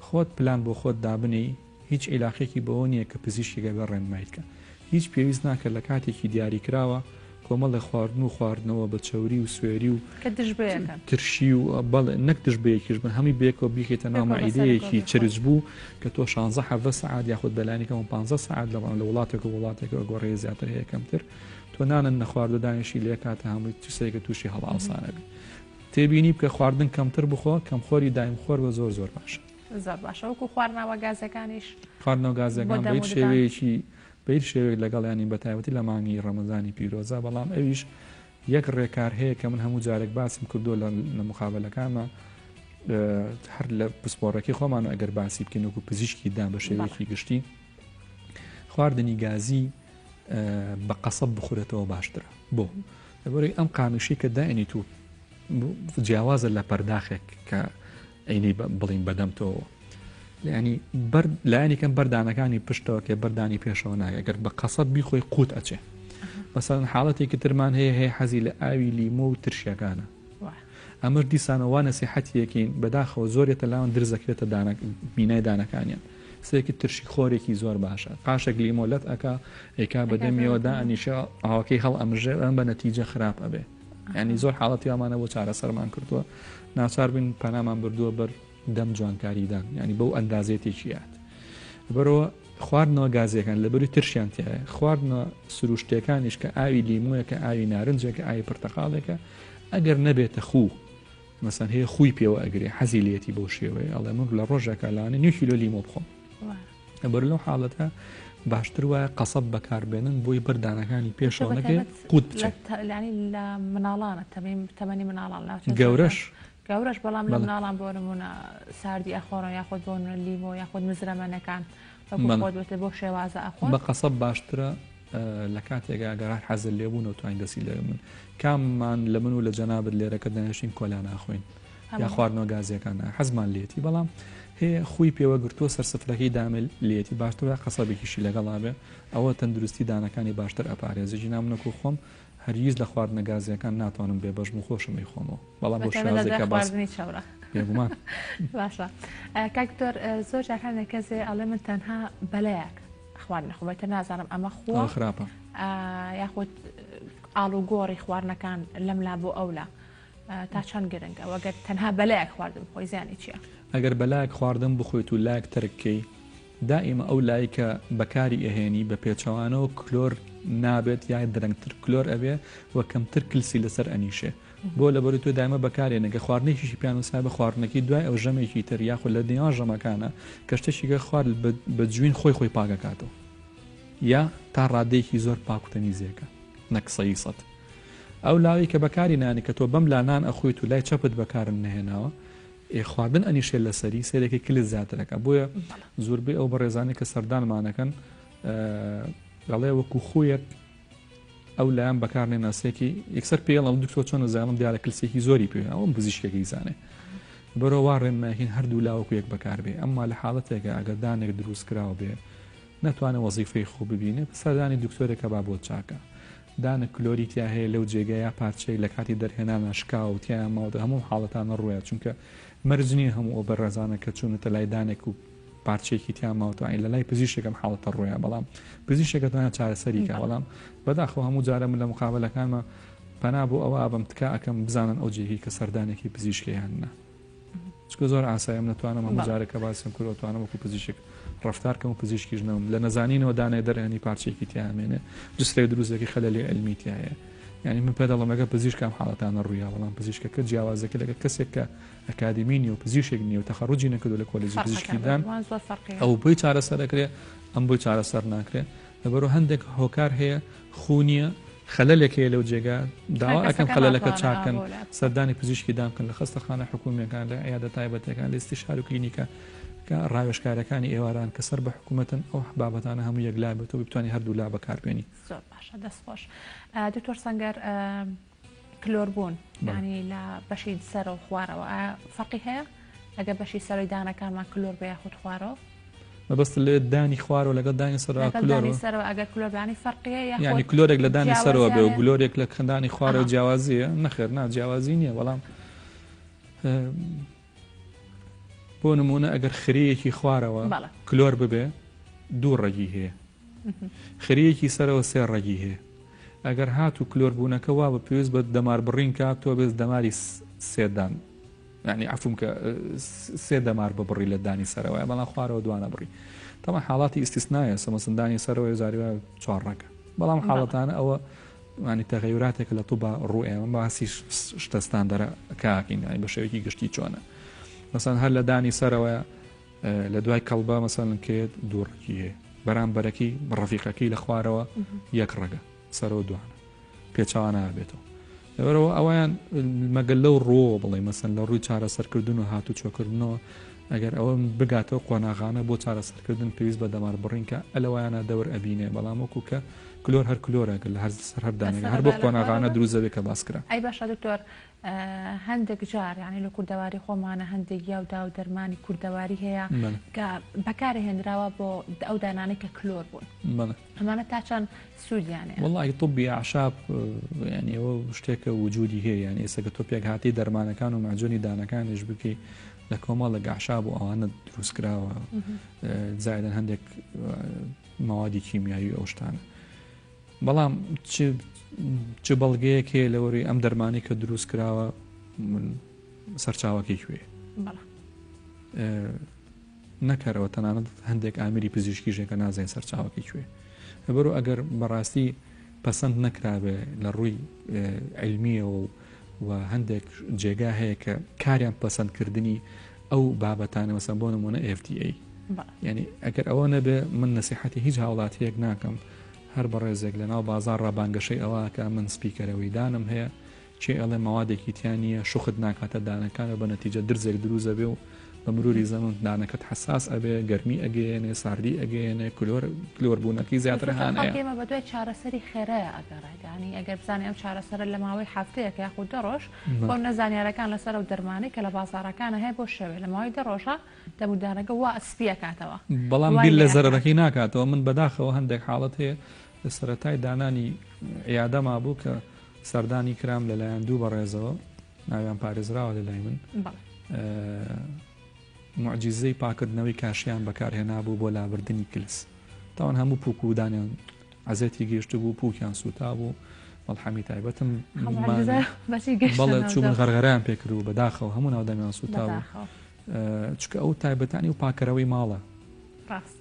خۆت پلان بۆ خۆت دابنێی هیچ عیلاقێکی بەوە نییە کە پزیشکێک ئەبێ ڕێنمایت کە. هیچ پێویست ناکات لە کاتێکی دیاریکراوە کۆمەڵێ خواردن و خواردنەوە بە چەوری و سوێری و کە دژ بەیەکن. ترشی و بەڵێ نەک دژ بەیەکیش بن هەمووی بەیەکەوە بیخەیتە ناو پێکەوە بەسەرەکەوە مەعیدەیەکی بیخۆی. چرچ بوو کە تۆ شانزە حەڤدە سەعات یاخود بەلایەنی کەمەوە پانزە سەعات لە لە وڵاتێک و وڵاتێکەوە گۆڕێ زیاتر هەیە کەمتر تۆ نانت نەخواردوە دانیشی لە یەک کاتە هەمووی ترسێکە تووشی هەڵئاوسانەبی. تێبینی بکە خواردن کەمتر بخۆ کەمخۆری دایم خۆر بە زۆر زۆر باشە. زۆر باشە وەکو خواردنەوە گازەکانیش خواردنەوە گازەکان بە هیچ شێوەیەکی بە هیچ شێوەیەک لەگەڵیان نیم بە تایبەتی لە مانگی ڕەمەزانی پیرۆزە بەڵام ئەویش یەک ڕێکار هەیە کە من هەموو جارێک باسم کردووە لە مقابلەکانمە هەر لە پسپۆڕەکەی خۆمان ئەگەر باسی بکەین وەکو پزیشکی دان بە شێوەیەکی گشتی خواردنی گازی بە قەسەب بخورێتەوە باشترە بۆ لەبەرەی ئەم قامیشی کە داینیت و جیاوازە لە پەرداخێک کە ئەینی بڵین بەدەم تۆوە ینی بەر لایەنی کەم بەردانەکانی پشتەوە کە بەردانی پێشەوە ناگە گەر بە قەسەب بیخۆی قوت ئەچێ مەسەلەن حاڵەتێکی ترمان هەیە هەیە حەزی لە ئاوی لیمۆ و ترشیەکانە ئەمەش دیسانەوە وا نەسیحەتیەکەین بەداخەوە زۆر یەتە لاوان درزەکرێتە دانە مینای دانەکانیان سێکی ترشی خۆرێکی زۆر باشە قاشێک لیمۆ لەت ئەکا ئەیکا بە دەمیەوە دائەنیشە ئاوەکەی هەڵ ئەمژێ ئەم بە نەتیجە خراپ ئەبێ ینی زۆر حاڵەتی ئەمانە بۆ چارەسەرمان کردووە ناچار بین پەنامان بردووە بەر دەم جوانکاریدان ینی بەو ئەندازەیە تێکیات بەرەوە خواردنەوە گازیەکان لەبەری ترشیان تایە خواردنە سروشتەکانیش کە ئاوی لیمۆیەکە ئاوی نارنجێکە ئاوی پرتەقاڵێکە ئەگەر نەبێتە خوو مەسەن هەیە خووی پێوە ئەگرێ حەزی لێتی بەو شێوەیە ئەڵێ من لە ڕۆژێکا لەوانەیە نیو کیلۆ لیمۆ بخۆم لەبەر لەو حاڵەتە باشتر وایە قەسەب بەکاربێنن بۆی بەردانەکانی پێشەوە نەکرێ قوت بچێت لانی لە مناڵانە تەمەنی مناڵان گەورەش گەورەش بەڵام لە مناڵان بۆ نمونە ساردی ئەخۆنەوە یاخود بۆ لیمۆ یاخود مزرەمەنەکان بۆ شێوازە ئەخۆن بە قەسەب باشترە لە کاتێکا گەر هەر حەزت لێ بوو نەتوانین دەستی لێ من کاممان لە من و لە جەنابت لێرەکە دەنێشین کۆلا ناخۆین یا خواردنەوە گازیەکان حەزمان لێتی بەڵام هەیە خوی پێوە گرتووە سەر سفرەکەی دامل لێتی باشتر وایە قەسەبێکیشی لەگەڵا بێ ئەوە تەندروستی دانەکانی باشتر ئەپارێزێ ژینا منەکو خۆم هەرگیز لە خواردنە گازیەکان ناتوانم بێبەش بم خۆشم ئەیخۆمەوە بەڵام بۆ شێوازێکە باس چەورە بێگومان باشە کاک دکتۆر زۆر جار هەندێک کەسێ ئەڵێ من تەنها بەلایەک خواردنە خۆم ئیتر نازانم ئەمە خووە خراپە یاخود ئاڵوگۆڕی خواردنەکان لەم لا بۆ ئەولا تا چەند گرنگە وەگەر تەنها بەلایەک خواردن بخۆی زیانی چییە؟ ئەگەر بەلایەک خواردن بخۆیت و لایەک تەرک کەی دائیمە ئەو لای کە بەکاری ئەهێنی بە پێچەوانەوە کلۆر نابێت یا درەنگتر کلۆر ئەبێ و کەمتر کلسی لەسەر ئەنیشێ بۆ لەبەری تۆ دایمە بەکارێنە گە خواردنێکیشی پیان وسای بە خواردنەکەی دوای ئەو ژەمێکی تر یاخود لە نێوان ژەمەکانە کە شتێکی گە خوارد بە جوین خۆی خۆی پاکەکاتەوە یا تا ڕادەیەکی زۆر پاک و تەمیزێکە نەک سەی سەد ئەو لاوی کە بەکاری نانی کە تۆ بەم لا نان ئەخۆیت و لای چەپت بەکارن نەهێناوە ئێ خواردن ئەنیشێ لەسەری سەرێکی کلس زیاترەکە بۆیە زۆربەی ئەو بەڕێزانەی کە سەردانمانەکەن دەڵێ وەکو خویەک ئەو لایان بەکار نێنا سێکی یەکسەر پێڵم دکتۆر چۆن زانم دیارە کلسێکی زۆری پێ ئەوم پزیشکێکی زانێ بەرەوە وا ڕێنمایین هەردوو لاوەکو یەک بەکاربێ ئەمما لە حاڵەتێکە ئەگەر دانێک دروست کراوە بێ نەتوانێ وەزیفەی خۆ ببینێ سەردانی دکتۆرێکە با بۆ چاکە دانە کلۆری تیا هەیە لەو جێگەیە پارچەیەک لە کاتی دەرهێنانا شکاوە و تیایا ماوەتە هەموو حاڵەتانە ڕوویە چونکە مەرج نییە هەموو ئەو بەڕێزانە کە چوونەتە لای دانێک و پارچەیەکی تیا ماوەتەوە لە لای پزیشکێک ئەم حاڵەتە ڕوویە بەڵام پزیشکێک دەتوانێت چارەسەری کە بەڵام بەداخەوە هەموو جارە من لە مقابلەکانمە پەنا بۆ ئەوە ئابم تکا ئەکەم بزانن ئەو جێگەی کە سەردانێکی پزیشکە یان نا چونکە زۆر ئاسایە من نەتوانم هەموو جارێک کە باسم کردووە توانم وەکو پزیشک ڕەفتار کەم و پزیشکیش نەبم لە نەزانینەوە دانێ دەرهێنی پارچەیەکی تیا ئەمێنێ جسرێک دروستێکی خەلەلی علمی تایە یعنی من پێ دەڵێم لەگەڵ پزیشک ئەم حاڵەتانە ڕوویا بەڵام پزیشکەکە جیاوازەکە لەگەڵ کەسێک کە ئەکادیمی نیە و پزیشک نیە و تەخەڕوجی نەکردو لە کۆلێجی پزیشکی دان ئەو بۆی چارەسەر ئەکرێ ئەم بۆی چارەسەر ناکرێ لەبەرو هەندێک هۆکار هەیە خوو نییە خەلەلێک هەیە لەو جێگا داوا ئەکەم خەلەلەکە چاکەن سەردانی پزیشکی دان بکەن لە خەستەخانە حکومیەکان لە عیادە تایبەتەکان لە ئیستیشار و کلینیکە. کە ڕاوێژکارەکانی ئێواران کە سەر بە حکوومەتن ئەو بابەتانە هەموو یەکلا بێتەوە بتوانانی هەردوو لا بەکاربێنی. زۆر باشە دەست خۆش دکتۆر سەنگەر کلۆر بوون ینی لە بەشی سەرەوە خوارەوە فەرقی هەیە ئەگەر بەشی سەرەوەی دانەکانمان کلۆر بێ یاخود خوارەوە؟ مەبەست لێ دانی خوارەوە لەگەڵ دانی سەرەوە کلۆر سەرەوە ئەگەر کلۆربانی فەرقیە یعنی کلۆرێک لە دانی سەرەوە بێ و گلۆرێک لە کەندانی خوارەوە جیاوازیە نەخێر نا جیاوازی نییە بەڵام بۆ نمونە ئەگەر خرەیەکی خوارەوە کلۆر ببێ دوو ڕەگی هەیە خریەکی سەرەوە سێ ڕەگی هەیە ئەگەر هاتوو کلۆر بوونەکە وا بە پێویست بە دەمار بڕین کا تۆ بێت دەماری سێدان یعنی عفوم کە سێ دەمار ببڕی لە دانی سەرەوە بەڵام خوارەوە دوانە بڕی تەما حاڵاتی ئیسیسنایە سەمەسندانی سەرەوەی زاریوە چوار ڕەگە بەڵام حاڵەتانە ئەوە ینی تەغیراتێکە لە طوبا ڕوو ئێمە باسی شتە ستاندەرە کاکەین ینی بە شێوەیەکی گشتی چۆنە مەسەن هەر لە دانی سەرەوە لە دوای کەڵبە مەسەلەن کێت دوو ڕەگی هەیە بەرامبەرەکەی ڕەفیقەکەی لە خوارەوە یەک ڕەگە سەرەوە دوانە پێچوانە بێتەوە لەبەرەوە ئەویان مەگەل لەو ڕۆوە بڵێ مەسەن لە ڕووی چارەسەرکردن و هاتوچۆکردنەوە ئەگەر ئەوە بگاتەوە قۆناغانە بۆ چارەسەرکردن پێویست بە دەمار بڕین کە ئەلەوەیانە دەور ئەبینێ بەڵام وەکو کە کلۆر هەر کلۆرە لە هەر سەر هەر دانێک هەر بۆ قۆناغانە دروست دەبێت کە باس کرا. ئەی باشە دکتۆر هەندێک جار یانی لە کوردەواری خۆمانە هەندێک گیا و داو دەرمانی کوردەواری هەیە کە بەکارهێنراوە بۆ ئەو دانانەی کە کلۆر بوون ئەمانە تا چەند سوودیان هەیە؟ وەڵی طبی ئەعشاب یعنی ئەوە شتێکە وجودی هەیە یعنی ئێستا کە تۆ پێکهاتەی دەرمانەکان و مەعجونی دانەکانیش بکەی لە کۆمەڵێک ئەعشاب و ئەوانە دروست کراوە زایدن هەندێک مەوادی کیمیایی ئەو شتانە بەڵام چ چ بەڵگەیەک هەیە لەوەری ئەم دەرمانی کە دروست کراوە سەرچاوەکەی کوێ نەکەرەوە تەنانەت هەندێک ئامری پزیشکی ژێکە نازانین سەرچاوەکەی کوێ لەبەرو ئەگەر بەڕاستی پەسەند نەکرابێ لە ڕووی علمیەوە و و هەندێک جێگا هەیە کە کاریان پەسەندکردنی ئەو بابەتانە مەسەن بۆ نمونە FDA یعنی ئەگەر ئەوە نەبێ من نسیحەتی هیچ هاوڵاتیەک ناکەم هەر بەڕێزێک لەناو بازاڕا بانگەشەی ئەوە ئەکا من سپیکەرەوەی دانم هەیە، کێ ئەڵێ مەوادێکی تیا نییە شوخت ناکاتە دانەکان و بە نەتیجە درزێک دروست ئەبێ و بە مروری زەمەن دانەکەت حەساس ئەبێ، گەرمی ئەگەیەنێ، ساردی ئەگەیەنێ، کلۆر کلۆر بوونەکەی زیاتر هان ئەیا. خەڵکی ئێمە بەدوای چارەسەری خێرایە ئەگەڕێت یانی ئەگەر بزانێ ئەم چارەسەرە لە ماوەی هەفتەیەک یاخود دە ڕۆژ بۆ نە زانیارەکان لەسەر ئەو دەرمانەی کە لە بازاڕەکانە هەیە بۆ شەوێ لە ماوەی دە ڕۆژا دەم و دانەکە وا سپی ئەکاتەوە. بەڵام بیر لە زەرەرەکەی ناکاتەوە من بەداخەوە هەندێک حاڵەت هەیە لە سەرەتای دانانی عیادەما بوو کە سەردانی کرام لەلایەن دوو بەڕێزەوە ناویان پارێزراوە لەلای من معجززەی پاکردنەوەی کاشیان بەکارهێنابوو بۆ لابردنی کلس تاوان هەموو پوک و دانیان عەزێتی گەیشتبوو پوکیان سووتابوو مەڵحەمی تایبەتم بەڵێ چوو غەرغەرەیان پێکرد بەداخەوە هەموو ناودەمیان سووتابوو چونکە ئەو تایبەتانی و پاکەرەوەی ماڵە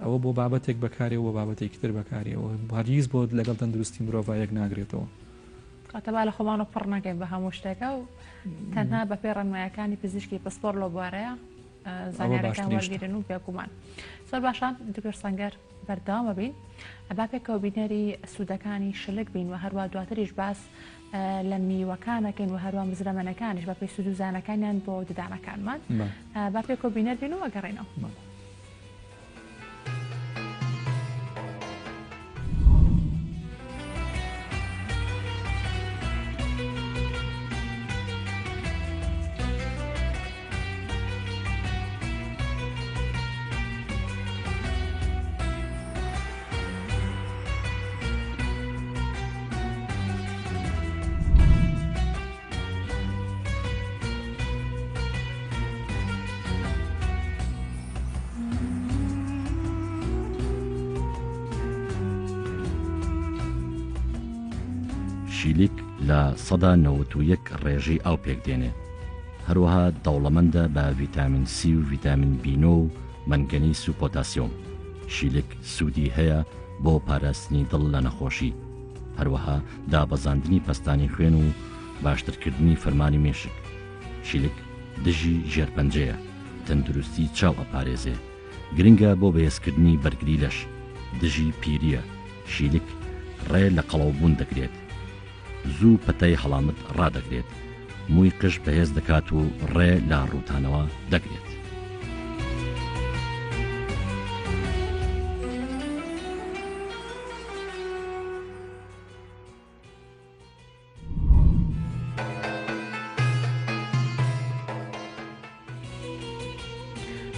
ئەوە بۆ بابەتێک بەکارێ و بۆ بابەتێکی تر بەکارێەوە هەرگیز بۆ لەگەڵ تەندروستی مرۆڤ یەک ناگرێتەوە. کاتە با لە خۆمانەوە پڕ نەکەین بە هەموو شتێکە و تەنها بە پێی ڕێنمایەکانی پزیشکی پسپۆر لەو بوارەیە زانیاریەکان وەرگرن و بێگومان زۆر باشە دکتۆر سەنگەر بەردەوامە بین با پێکەوە بینەری سوودەکانی شلک بین و هەروە دواتریش باس لە میوەکانەکەین و هەروە مزرەمەنەکانیش بە پێی سوود و زیانەکانیان بۆ ددانەکانمان با پێکەوە بینەر بین و ئەگەڕێنەوە. شیلیک 91% ڕێژەی ئاو پێکدێنێ. هەروەها دەوڵەمەندە بە ڤیتامین سی و ڤیتامین بی نۆ و مەنگەنیس و پۆتاسیۆم. شیلک سوودی هەیە بۆ پاراستنی دڵ لە نەخۆشی، هەروەها دابەزاندنی پەستانی خوێن و باشترکردنی فەرمانی مێشک. شیلک دژی ژێرپەنجەیە، تەندروستی چاو ئەپارێزێ، گرنگە بۆ بەهێزکردنی بەرگری لەش، دژی پیرییە، شیلک ڕێ لە قەڵەوبوون دەگرێت. زوو پەتای هەڵامەت ڕادەگرێت، مووی قژ بەهێز دەکات و ڕێ لە ڕووتانەوە دەگرێت.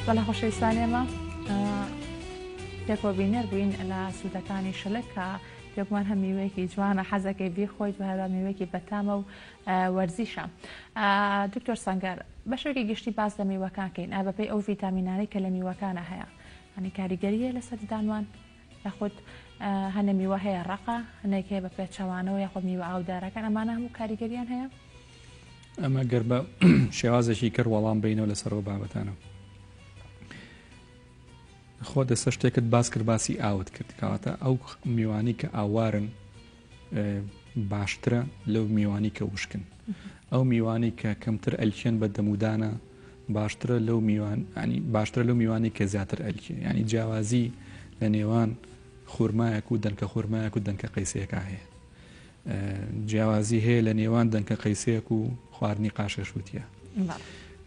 بەڵێ خۆشەویستان ئێمە پێکەوە بینەر بووین لە سوودەکانی شلک کە بێگومان هەم میوەیەکی جوانە حەزەکەی بیخۆیت و هەروە میوەیەکی بەتامە و وەرزیشە. دکتۆر سەنگەر بە شێوەیەکی گشتی باس لە میوەکان کەین ئا بەپێی ئەو ڤیتامینانەی کە لە میوەکانە هەیە هەنی کاریگەری هەیە لەسەر ددانمان یاخود هەنە میوە هەیە ڕەقە هەنێک هەیە بە پێچەوانەوە یاخود میوە ئاودارەکان ئەمانە هەموو کاریگەریان هەیە؟ ئەمە گەر بە شێوازێکی کەر وەڵام بینەوە لەسەر ئەو بابەتانە خۆ دەسە شتێکت باس کرد باسی ئاوت کرد کەواتە ئەو میوانی کە ئاوارن باشترە لەو میوانی کە وشکن ئەو میوانی کە کەمتر ئەلکێن بە دەمودانە باشترە لەو میوان ینی باشترە لەو میوانی کە زیاتر ئەلکێ ینی جیاوازی لە نێوان خورمایەک و دەنکە خورمایەک و دەنکە قەیسەیەکە هەیە جیاوازی هەیە لە نێوان دەنکە قەیسەیەک و خواردنی قاشە شووتیە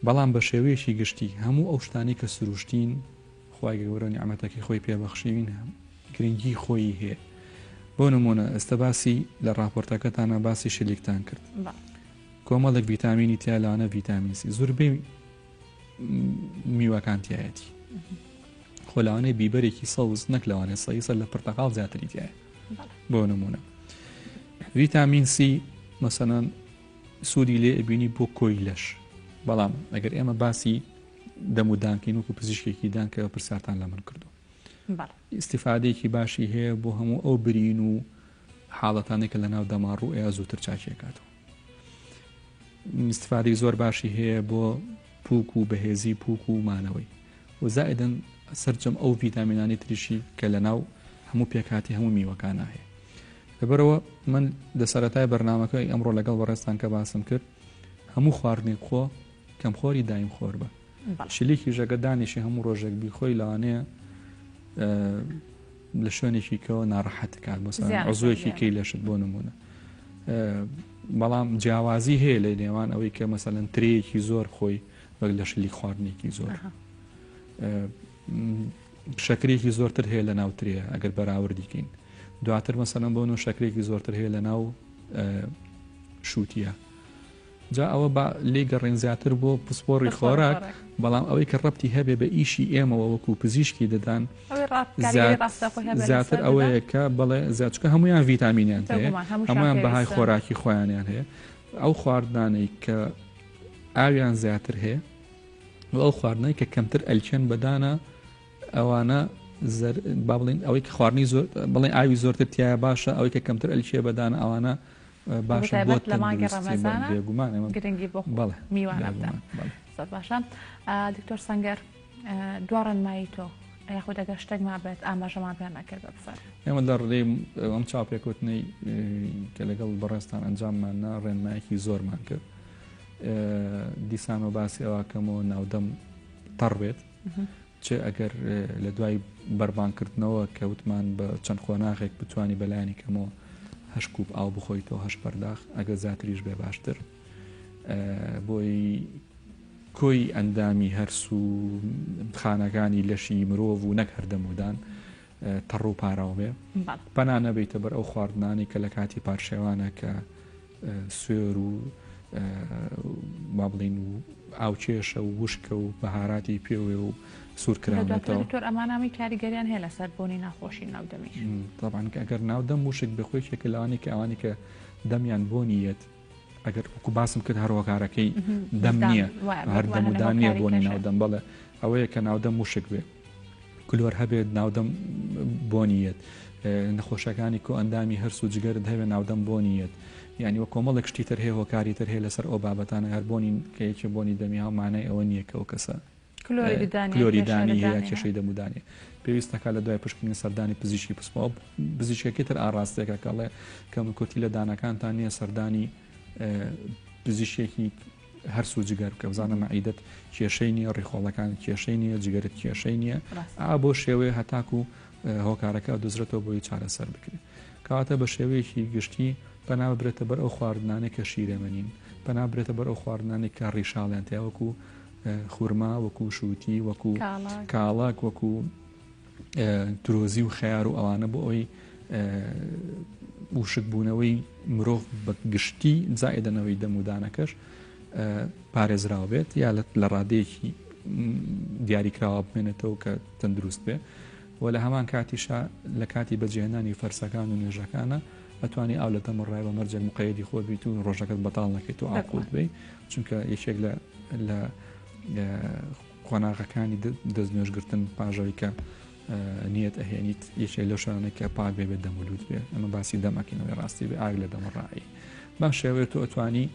بەڵام بە شێوەیەکی گشتی هەموو ئەو شتانی کە سروشتین خوای گەورە نیعمەتەکەی خۆی پێبەخشیوین گرنگی خۆی هەیە بۆ نمونە ئێستا باسی لە راپۆرتەکەتانە باسی شلیکتان کرد کۆمەڵێک ڤیتامینی تیا لەوانە ڤیتامین سی زۆربەی میوەکان تایەتی خۆ لەوانەیە بیبەرێکی سەوز نەک لەوانەیە سەیسە لە پرتەقاڵ زیاتری تایە بۆ نمونە ڤیتامین سی مەسەنەن سوودی لێ ئەبینی بۆ کۆی لەش بەڵام ئەگەر ئێمە باسی دەمودانکەین وەکو پزیشکێکی دان کە پرسیارتان لە من کردو ئیسیفادەیەکی باشی هەیە بۆ هەموو ئەو برین و حاڵەتانێک کە لە ناو دەماڕ و ئەیا زووتر چاکیەکاتەوە ئیسیفادەی زۆر باشی هەیە بۆ پوک و بەهێزی پوک و مانەوەی و زائیدەن سەرجەم ئەو ڤیتامینانەی تریشی کە لە ناو هەموو پێکهاتی هەموو میوەکانە هەیە لەبەرەوە من لە سەرەتای بەرنمەکەی ئەمڕۆ لەگەڵ بەڕێزتان کە باسم کرد هەموو خواردنێک خۆ کەمخۆری دایم خۆر بە شلیکی ژەگە دانیشی هەموو ڕۆژێک بیخۆی لەوانەیە لە شوێنێکی کەەوە ناڕەحەت کات بۆ عزوێکی کەی لەشت بۆ نمونە بەڵام جیاوازی هەیە لە نێوان ئەوەی کە مەسەلەن ترەیەکی زۆر خۆی وەک لە شلیک خواردنێکی زۆر شەکرێکی زۆرتر هەیە لە ناو ترێ ئەگەر بەراوردی کەین دواتر مەسەلەن بۆ نۆ شەکرێکی زۆرتر هەیە لە ناو شووتیە جا ئەوە با لی گەڕێن زیاتر بۆ پسپۆڕی خۆراک بەڵام ئەوەی کە ڕەتی هەبێ بە ئیشی ئێمەوە وەکو پزیشکی ددان زیاتر ئەوەیە کە بەڵێ زیاتر هەمویان ڤیتامینیان هەیە هەمویان بەهای خۆراکی خۆیانیان هەیە ئەو خواردنانەی کە ئاویان زیاتر هەیە و ئەو خواردنەی کە کەمتر ئەلکێن بەدانە ئەوانە با بڵین ئەوەی کە خواردنی زۆر بڵێن ئاوی زۆرتر تایە باشە ئەوەی کە کەمتر ئەلکێ بەدانە ئەوانە باشە بۆ لە مانگی ڕەمەزانە بێگومان گرنگی بۆ بەڵێ میوانە بدەن زۆر باشە دکتۆر سەنگەر دوا ڕێنمایی تۆ یاخود ئەگەر شتێک مابێت ئاماژەمان پێ نەکرد بە بفەرموو. ئێمە لە ڕێی ئەم چاوپێکەوتنەی کە لەگەڵ بەڕێزتان ئەنجاممان نا ڕێنمایەکی زۆرمان کرد دیسانەوە باسی ئەوە کەمەوە ناودەم تەڕ بێت چ ئەگەر لە دوای بەربانکردنەوە کە وتمان بە چەند قۆناغێک بتانی بەلایانی کەمەوە هەش کوپ ئاو بخۆیتەوە هەش پەرداخ ئەگەر زیاتریش بێ باشتر بۆی کۆی ئەندامی هەرس و خانەکانی لەشی مرۆڤ و نەک هەر دەمودان تەڕ و پاراو بێ پەنا نەبیتە بەر ئەو خواردنانی کە لە کاتی پارشێوانە کە سوێر و با بڵین و ئاوکێشە و وشکە و بەهاراتی پێوێ و سوور کراونەتەوە. دکتۆر ئەمانامی کاریگەریان هەیە لەسەر بۆنی ناخۆشی ناو دەمیش؟ طبعا ئەگەر ناو دەم وشک بخۆی شێکە لەوانەیە کە ئەوانی کە دەمیان بۆنی یەت ئەگەر وەکو باسم کرد هەر هۆکارەکەی دەم نییە هەر دەمودان نییە بۆنی ناودەم بەڵێ ئەوەیە کە ناودەم وشک بێ کلۆر هەبێت ناودەم بۆنیەت نەخۆشەکانی کۆ ئەندامی هەرس و جگەرت هەبێ ناودەم بۆنیەت یعنی وە کۆمەڵێک شتی تر هەیە هۆکاری تر هەیە لەسەر ئەو بابەتانە هەر بۆنی کە یەکێ بۆنی دەمی هاو مانای ئەوە نییە کە ئەو کەسە کلۆری دانی هەیە کێشەی دەمودانی پێویست دەکات لە دوای پشکنین سەردانی پزیشکی پسپۆڕ پزیشکەکەی تر ئاڕاستەیەکە کەڵێ کەموکورتی لە دانەکانتان نییە سەردانی پزیشکێکی هەرس و جگەر بکە بزانە مەعیدەت کێشەی نییە ڕیخۆڵەکان کێشەی نییە جگەرت کێشەی نییە ئا بۆ شێوەیە هەتاکو هۆکارەکە دۆزرێتەوە بۆی چارەسەر بکرێت کەواتە بە شێوەیەکی گشتی پەنا ببرێتە بەر ئەو خواردنانەی کە شیرەمەنین پەنا برێتە بەر ئەو خواردنانەی کە ڕیشاڵیان تیا وەکو خورما وەکو شووتی وەکو کاڵاک وەکو ترۆزی و خەیار و ئەوانە بۆ ئەوی وشکبوونەوەی مرۆڤ بە گشتی زائدەنەوەی دەمودانەکەش پارێزراو بێت یا لە ڕادەیەکی دیاریکراوە بمێنێتەوە کە تەندروست بێ و لە هەمان کاتیشا لە کاتی بەجێهێنانی فەرزەکان و نوێژەکانە ئەتوانی ئاو لە دەمت ڕای بە مەرجێک مقەیەدی خۆت بیت و ڕۆژەکەت بەتاڵ نەکەیت و ئاقوت بی چونکە یەکێک لە لە قۆناغەکانی دەست نوێژگرتن پاژەوەی کە نیەت ئەهێنیت یەکێک لەو شوێنانەی کە پاک بێ بێت دەم و لوت بێ ئەمە باسی دەمەکەینەوەی ڕاستی بێ ئاگ لە دەم ڕایی بەم شێوەیە تۆ ئەتوانی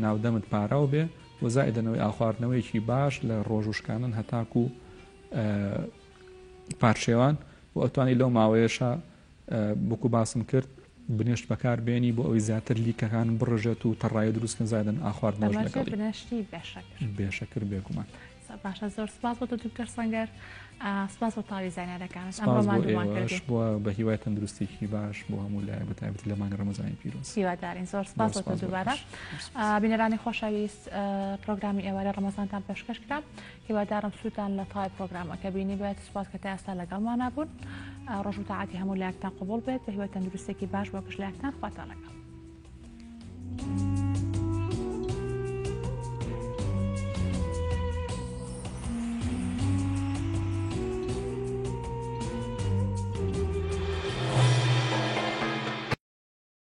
ناودەمت پاراو بێ و زائیدەنەوەی ئاخواردنەوەیەکی باش لە ڕۆژ وشکانن هەتاکو پارشێوان و ئەتوانی لەو ماوەیەشا وەکو باسم کرد بنێشت بەکار بێنی بۆ ئەوەی زیاتر لیکەکان بڕژێت و تەڕایی دروست کەن زادن ئاخواردنەوەش لەگەڵی بنێشتی بێشەکر بێشەکر بێگومان. باشە زۆر سپاس بۆ تۆ دکتۆر سەنگەر سپاس بۆ تاوی زانیارەکانت سپاس بۆ ئێوەش بۆ بە هیوای تەندروستێکی باش بۆ هەموو لایەک بە تایبەتی لە مانگی ڕەمەزانی پیرۆز هیوادارین زۆر سپاس بۆ تۆ دووبارە بینەرانی خۆشەویست پرۆگرامی ئێوارە ڕەمەزانتان پێشکەش کرا هیوادارم سوودتان لە تای پرۆگرامەکە بینی بێت سپاس کە تا ئێستا لەگەڵمانە بوون ڕۆژ و تاعاتی هەموو لایەکتان قبوڵ بێت بە هیوای تەندروستێکی باش بۆ گشت لایەکتان خواتان لەگەڵ.